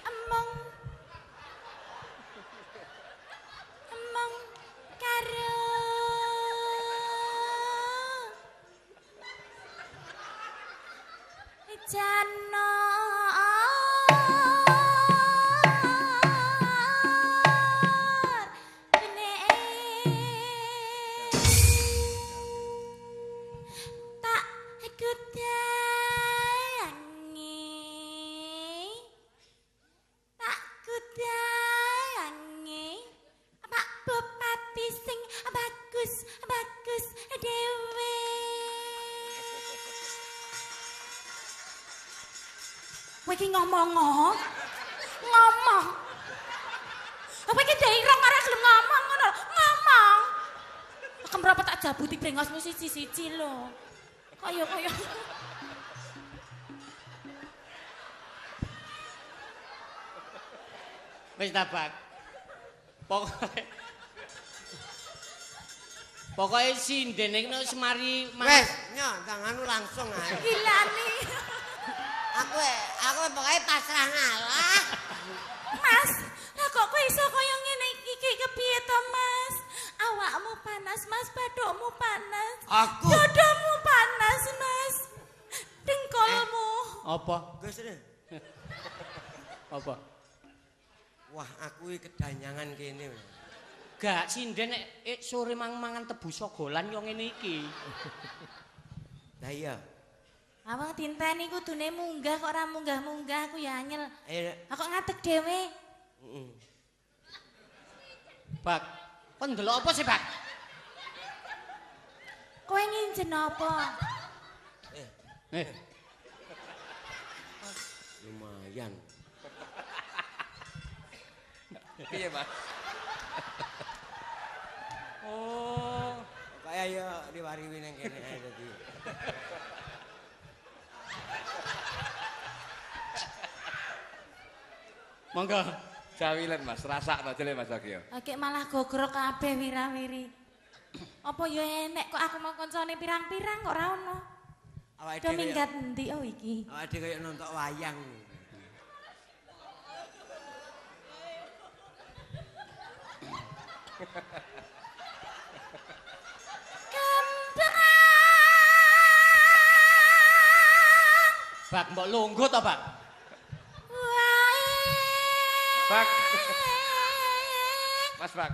emong emong karo jano Kowe iki ngomong ngomong. Kowe iki deirong ora gelem ngomong ngono lho. Ngomong. Kemrapa tak jabuti brengosmu siji-siji lho. Kaya kaya. Wis ta, Pak. Pokoke sinden iki wis mari wis nyo tanganmu langsung ae. Gilani. Aku pokoke pasrah ngalah. Mas, lah kok kowe iso kaya ngene iki kepiye to, Mas? Awakmu panas, Mas, bathukmu panas. Aku. Dadamu panas, Mas. Dengkulmu. Apa? Gus. Apa? Wah, aku iki kedanyangan kene. Gak, sinden nek sore mang mangan tebu sogolan yo ngene iki. Lah iya. Awang dinteni kudune munggah kok ora munggah-munggah aku ya anyel. Ayo. Aku ngadeg dhewe. Heeh. Bak, kon ndelok apa sih, Bak? Kowe nginjen apa? Lumayan. Piye, Mas? Oh, kaya ya diwariwi nang kene ae dadi. Monggo. Jawilen Mas, rasakno jele Mas Bagio. Oke malah gogrok kabeh wirawiri. Apa ya enek kok aku mau koncone pirang-pirang kok ora ono. Awake dhewe minggat endi oh iki? Awake dhewe kaya nonton wayang. Kembrang. Bak mbok lungguh to, Bak? Wae. Bak. Mas Bak.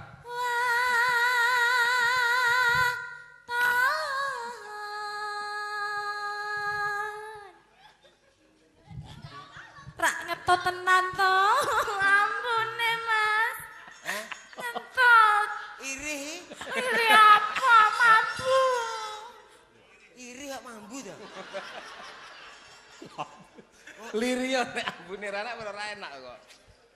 Rak ngetot tenan to. Ampune, Mas. Eh? Ngetot. Iri. Iri apa mambu? Iri kok mambu to? Liri yo nek ambune ra enak ora enak kok.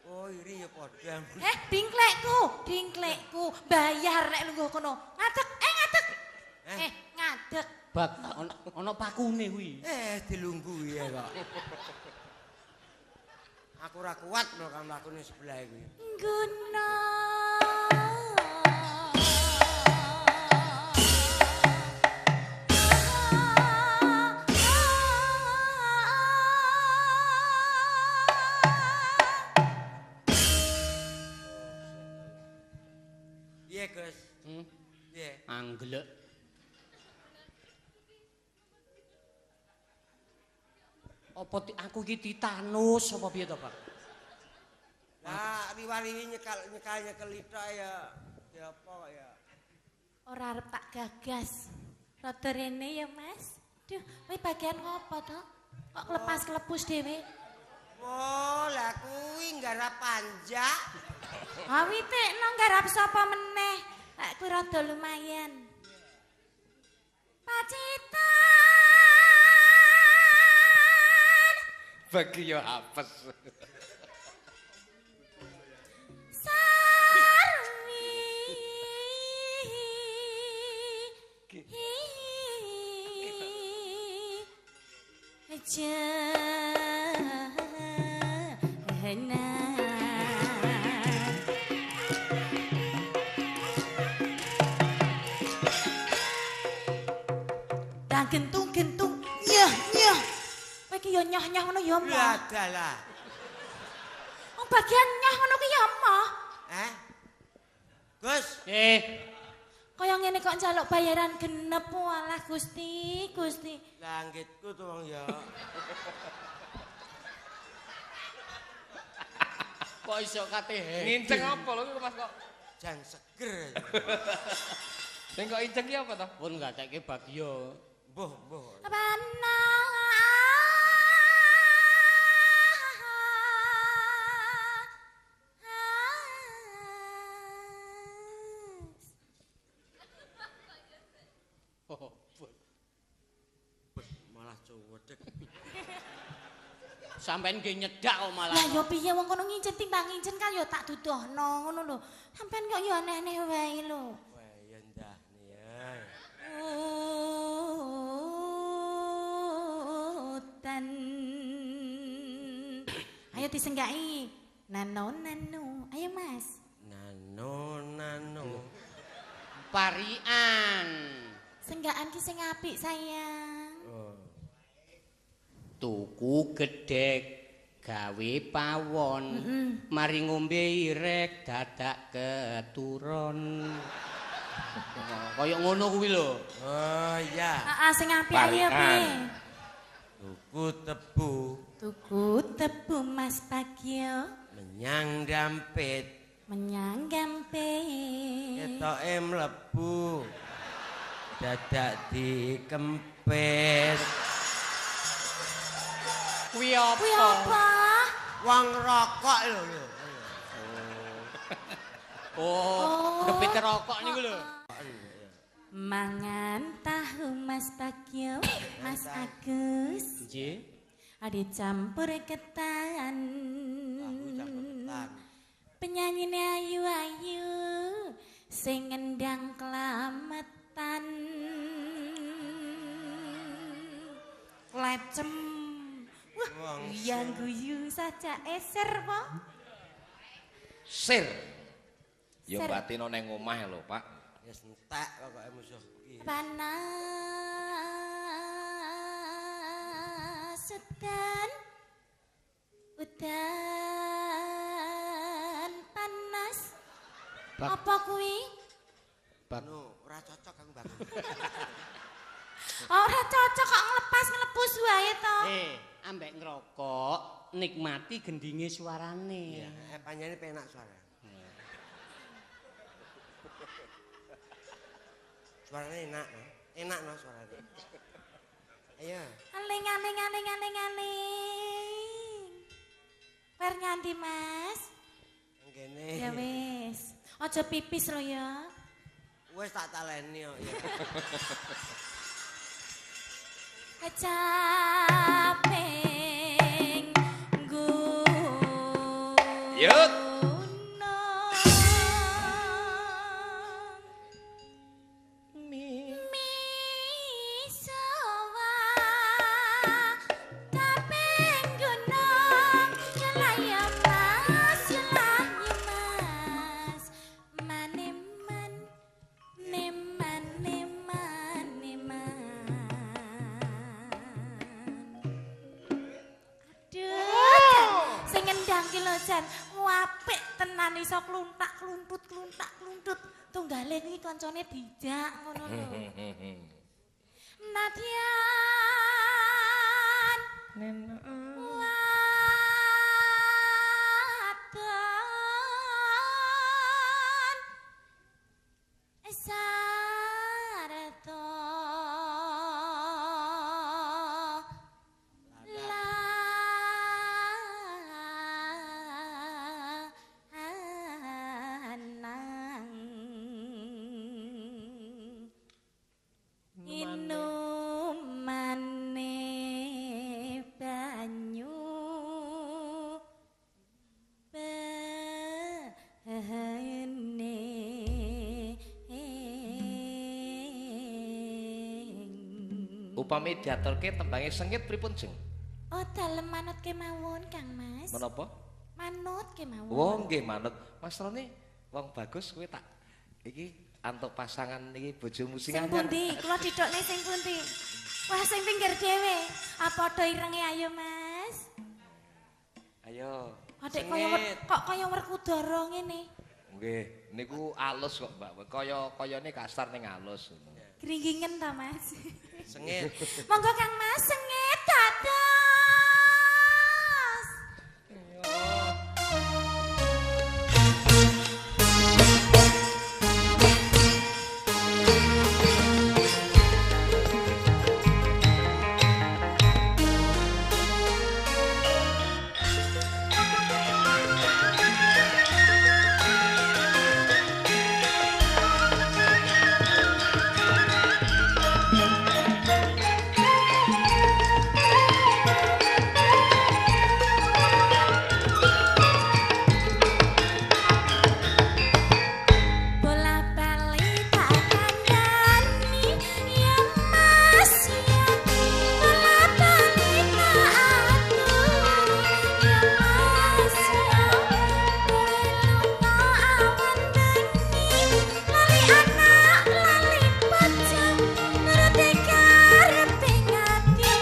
Oh, iri ya padha. Eh, dingklekku, dingklekku bayar nek lungguh kono. Ngadeg, eh ngadeg. Eh, ngadeg. Bak ono pakune kuwi. Eh, dilungguhi ya kok. Aku ora kuat lho kan mlakune sebelah kuwi. Nggono. Piye, Gus? Piye? Angglek. Apa aku iki titanus apa piye to, Pak? Lah, riwariwi nyekel ithok ya. Ya apa kok ya. Ora arep tak gagas. Rada rene ya, Mas. Duh, kowe bagian ngopo to? Kok klepas-klepus dhewe? Oh, lah kuwi nggarap panjak. Ha witekno nggarap sapa meneh? Lek kuwi rada lumayan. Pacitan. Bagi yo apes. Sarwi. Jana. Dan gentung-gentung nyah nyah. Kowe iki yo nyah-nyah ngono ya moh. Lah dalah. Wong bagian nyah ngono ki ya moh. Eh? Gus. Kaya ngene kok njaluk bayaran genep walah Gusti, Gusti. Lah anggitku to wong ya. Kok iso kate nginceng apa lho iku Mas kok? Jan seger. Sing kok inceng ki apa to? Pun gatekke Bagyo. Mbuh, mbuh. Panah. Malah cowodek. Sampeyan nggih nyedak kok malah. Lah ya piye wong kono ngincen timbang ngincen kan ya tak dudohno ngono lho. Sampeyan kok ya aneh-aneh wae lho. Wah ya ndah ya. Udan. Ayo disenggaki. Nano nano. Ayo Mas. Nano nano. Parian. Senggakan ki sing apik sayang. Oh. Tuku gedhek gawe pawon, mari ngombe irek dadak keturun. Kaya ngono kuwi lho. Oh iya. Heeh, sing apik ayo piye? Tuku tebu. Tuku tebu Mas Bagyo. Menyang dampit. Menyang gampit. Ketoke mlebu. Dadak dikempit. Kuwi apa? Kuwi apa? Wong rokok lho lho. Oh, kepit rokok niku lho. Mangan tahu Mas Bagyo, Mas Agus. Nggih. Dicampur ketan. Tahu campur ketan. Penyanyine ayu-ayu sing ngendang kelametan. Lecem. Wah, yang guyu saja eser po. Sir. Ya batino nang omah lho, Pak. Wis entek pokoke musuh iki. Panas udan udan panas. Apa kuwi? Anu, ora cocok aku, Mbak. Ora cocok kok nglepas nglepus wae to. Ambek ngerokok nikmati gendinge suarane. Iya, panjane penak suara. Suarane enak, no? Enak no suarane. Ayo. Aling aling aling aling aling. Wer nganti, Mas? Ngene. Ya wis. Aja pipis lho ya. Wis tak taleni kok ya. Caping Yut. Apik tenan iso kluntak kluntut kluntak kluntut tunggale iki kancane dijak ngono lho. Nadyan wadon sarta lanang inumane banyu behene. Upami diaturke tembange sengit pripun, Jeng? Oh, dalem manut kemawon, Kang Mas. Menapa? Manut kemawon. Oh, nggih manut. Mas Roni wong bagus kowe tak iki antuk pasangan iki bojomu sing Sing anyar. pundi? Kula dithokne sing pundi? Wah, sing pinggir dhewe. Ah, padha irenge ayo, Mas. Ayo. Adek kaya kok kaya Werkudara ngene. Nggih, niku alus kok, Mbak. Kaya-kayane kasar ning alus ngono. Gringgingen ta, Mas? Sengit. Monggo Kang Mas sengit dados. Bola-bali tak kandhani ya Mas ya. Bola-bali tak aturi ya Mas ya. Kowe lunga awan bengi lali anak lali bojo nuruti karepe ati.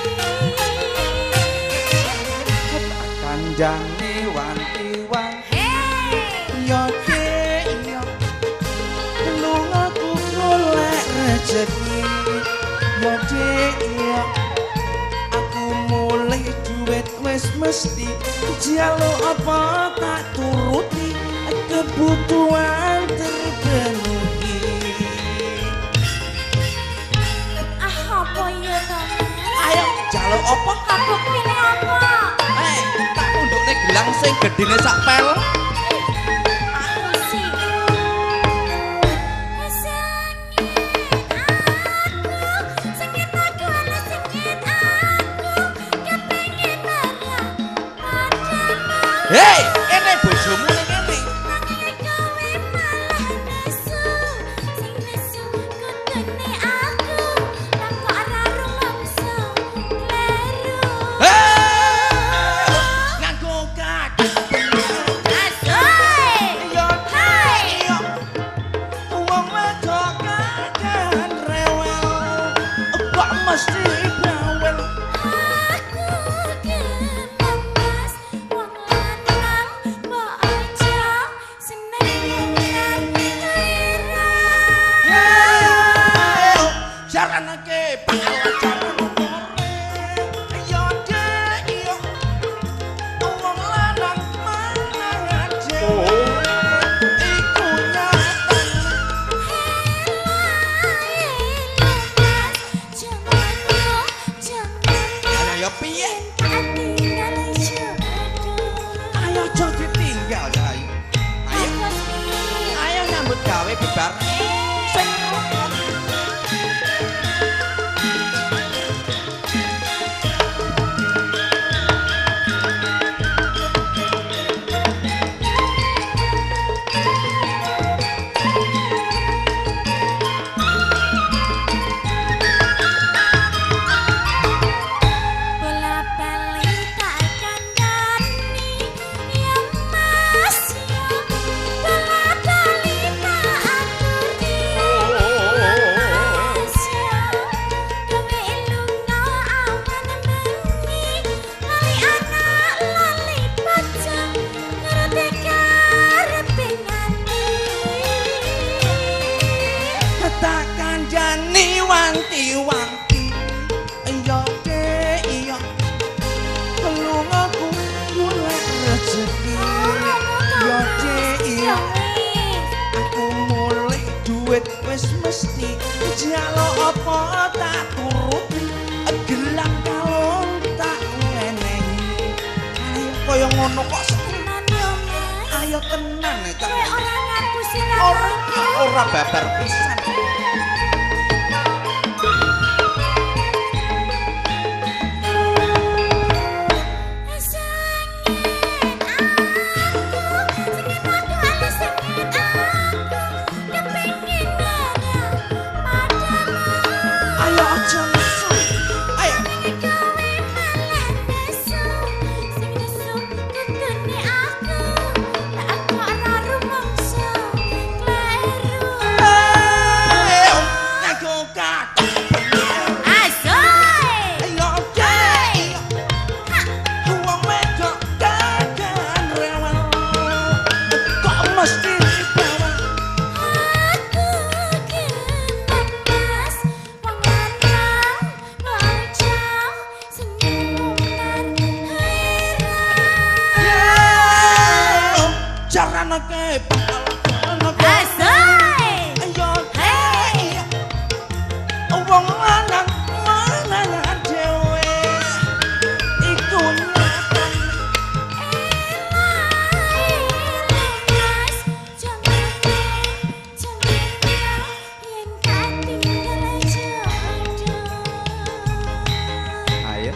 Kandhane wanti-wanti Hey! yo dek yo lungaku golek rejeki yo dek yo aku mulih duit wis mesti jaluk apa tak turuti kebutuhan terpenuhi. Ah, apa iya to, Mas? Ayo jaluk apa? Buktine apa? Tak pundukne gelang sing gedene sak pel. Aku sih. Sengit aku, ala sengit aku, kepengin marah padamu. Hei, kene bojomu ning kene. Nanging kowe malah nesu, sing nesu kudune aku, lah kok ora rumangsa kleru. Hei, nganggo kaki. Asik. Mesti bawel. Aku gelem Mas wong lanang mbok aja seneng mungkar heran. Jaranake bakal jaran ore. Yo dek yo wong lanang mangan dhewe iku nyatane. Ayo piye? Ayo aja ditinggal ya ayo. Ayo ayo nyambut gawe bebar. Sing Bola bali tak kandhani ya Mas ya. Bola bali tak aturi Mas ya. Gawe lunga awan bengi lali anak lali bojo ngerti karepe nganti. Tak kandhani wanti-wanti. Iya dek iya lungaku golek rezeki. Iya dek iya aku mulih duit wis mesti njaluk apa tak turuti gelang kalung tak wenehi. Ayo kaya ngono kok Tenan yo Mas. Ayo tenan ta. Kowe ora ngapusi Ora karo ora babar pisan. Sengit aku, sengit aku, ala sengit aku, kepingin marah padamu. Ayo aja nesu. Ayo Pengen kowe malah nesu, sing nesu kudune aku, lah aku ora rumangsa kleru. Ayo nganggo katok bener. Asoy! Ayo dek iya wong wedok kakean rewel kok mesti bawel. Aku gelem Mas wong lanang bocah senyuman heran. Jaranake bakal jaranake. Asoy! Ayo dek iya wong lanang mangan dhewe iku nyatane. Mas, jangan yen katinggal jodoh. Ayo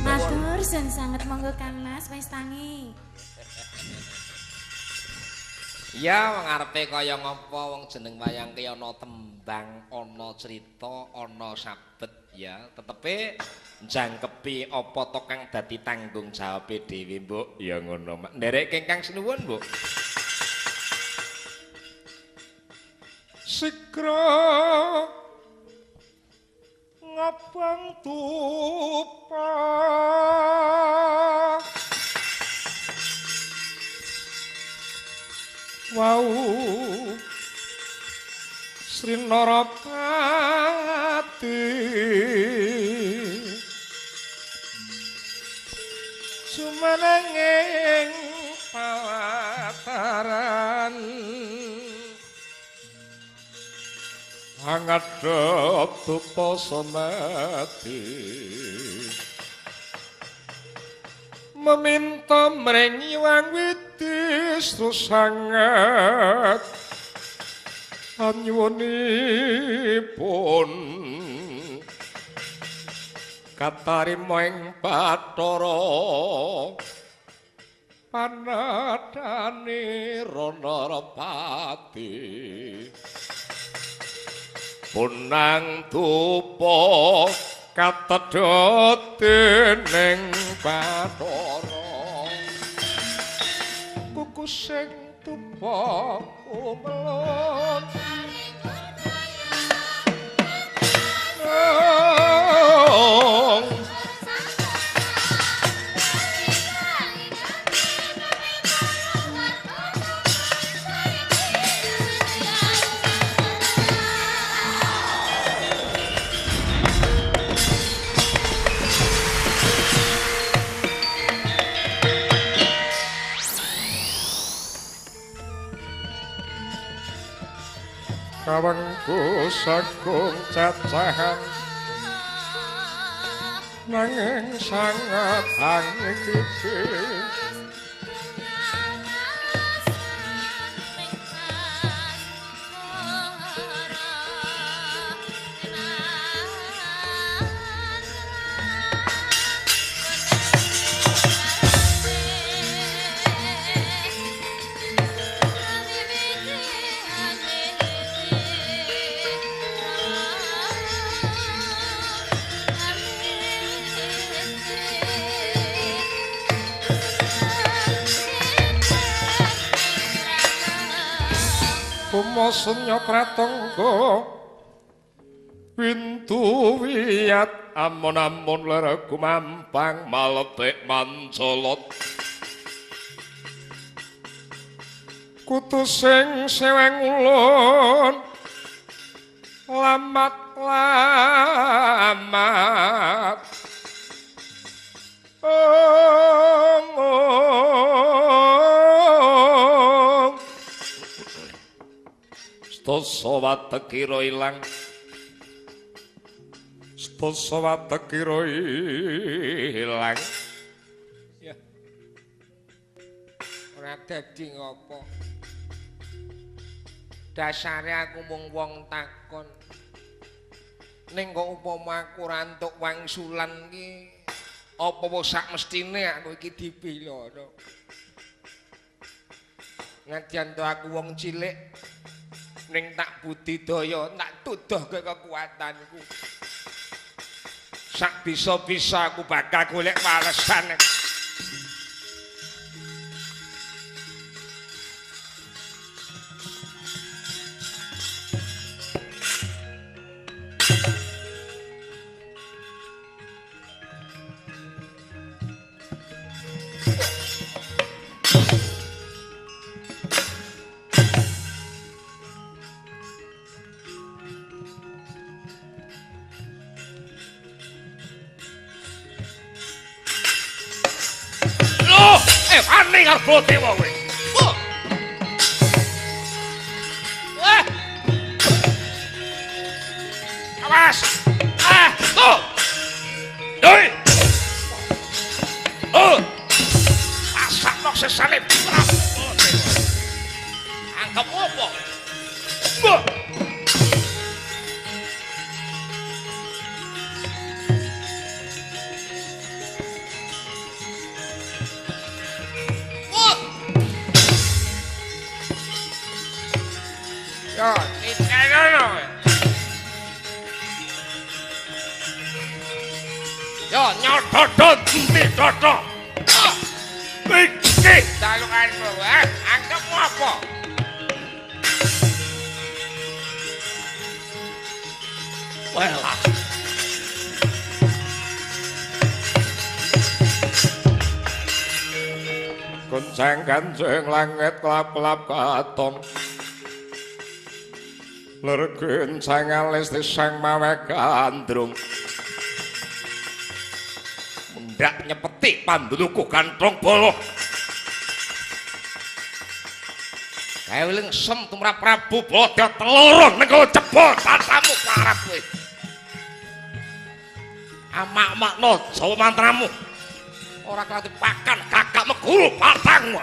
Matur sun sanget monggo Kang Mas wis tangi. Ya wong arepe kaya ngapa wong jeneng wayang ki ana tembang, ana cerita, ana sabet ya. Tetepe njangkepi apa to kang dadi tanggung jawabe dhewe, Mbok. Ya ngono, Mak. Ndereke ingkang sinuwun, Mbok. Sigra ngabang tupa wau Sri Narapati jumeneng palataran angadhep dupa semati meminta mring Hyang Widi sangat anyuwunipun katarima ing Bathara panadhane Ranarapati punang dupa Katedhot dening Bathara kuku sing tupa kumelon kawengku sagung cacahan nanging sangat angiki. Senya pratangga wintu wiyat amon-amon ler gumampang maletik mancolot kutu sing seweng ulun lamat-lamat Stasa watekira ilang, stasa watekira ilang. Ya. Ora dadi ngopo. Dasare aku mung wong takon. Ning kok upama aku ora entuk wangsulan iki apa wis sak mestine aku iki dibela. Nadyan to aku wong cilik ning tak budidaya, tak tuduhke kekuatanku. Sak bisa-bisa aku bakal golek walesan. Dewa kowe. Wah. Awas. Ah, tuh. Doi. Oh. Asakno sesane. Angkep opo? Mbah. Yo, titenono. Yo, nyododot enti dodok. Iki dalukanmu, anggapmu apa? Welah. Goncang kancing langit klap-klap katon. Ler goncang alis tisang mawe gandrung. Mendak nyepeti panduluku ganthong bolo. Kae lengsem tumrap Prabu Bada teloro nengko jebol tatamu parap kowe. Amak-makno Jawa mantramu. Ora kelati pakan kakak meguru patangmu.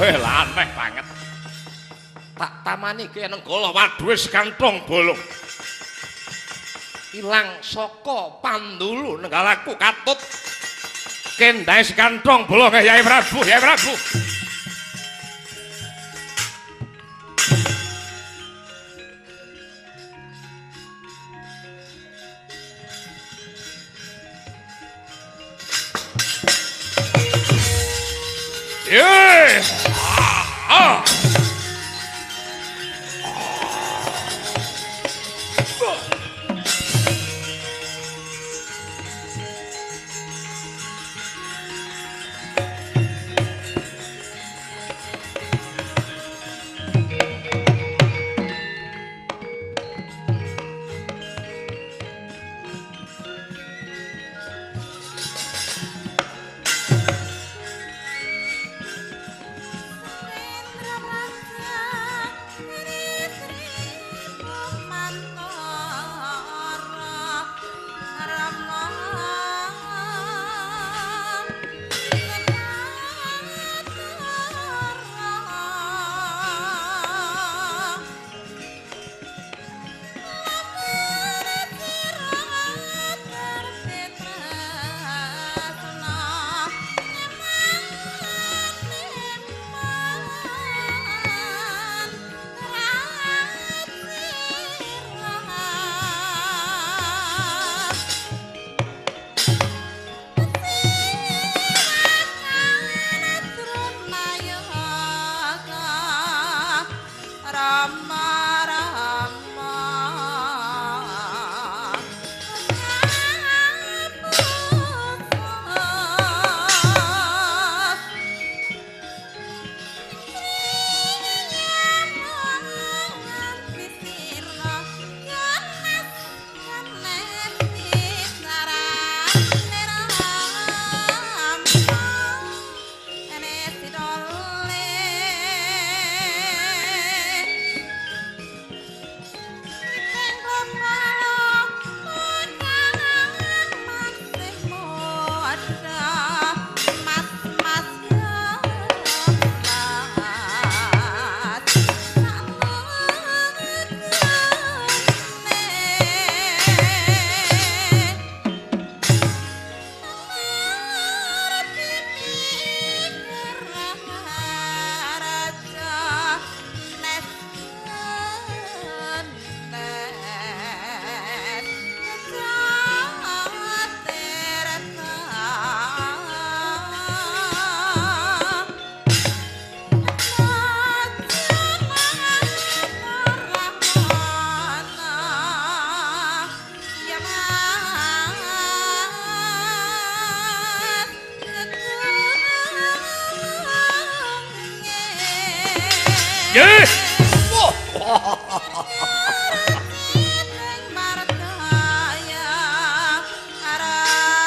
Weh, aneh banget. Tak tamani ki Nenggala waduhe sekantong bolong. Ilang saka pandulu nenggalaku katut. Kendahe sekantong bolong Yai Prabu, Yai Prabu. Yeah. Ah. Ah.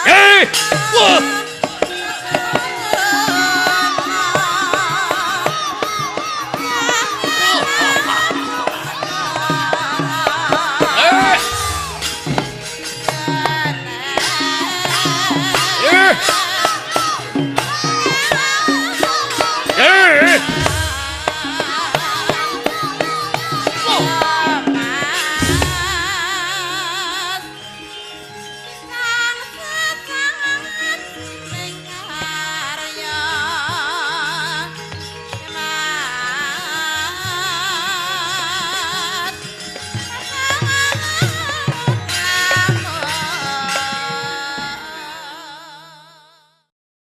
Hey!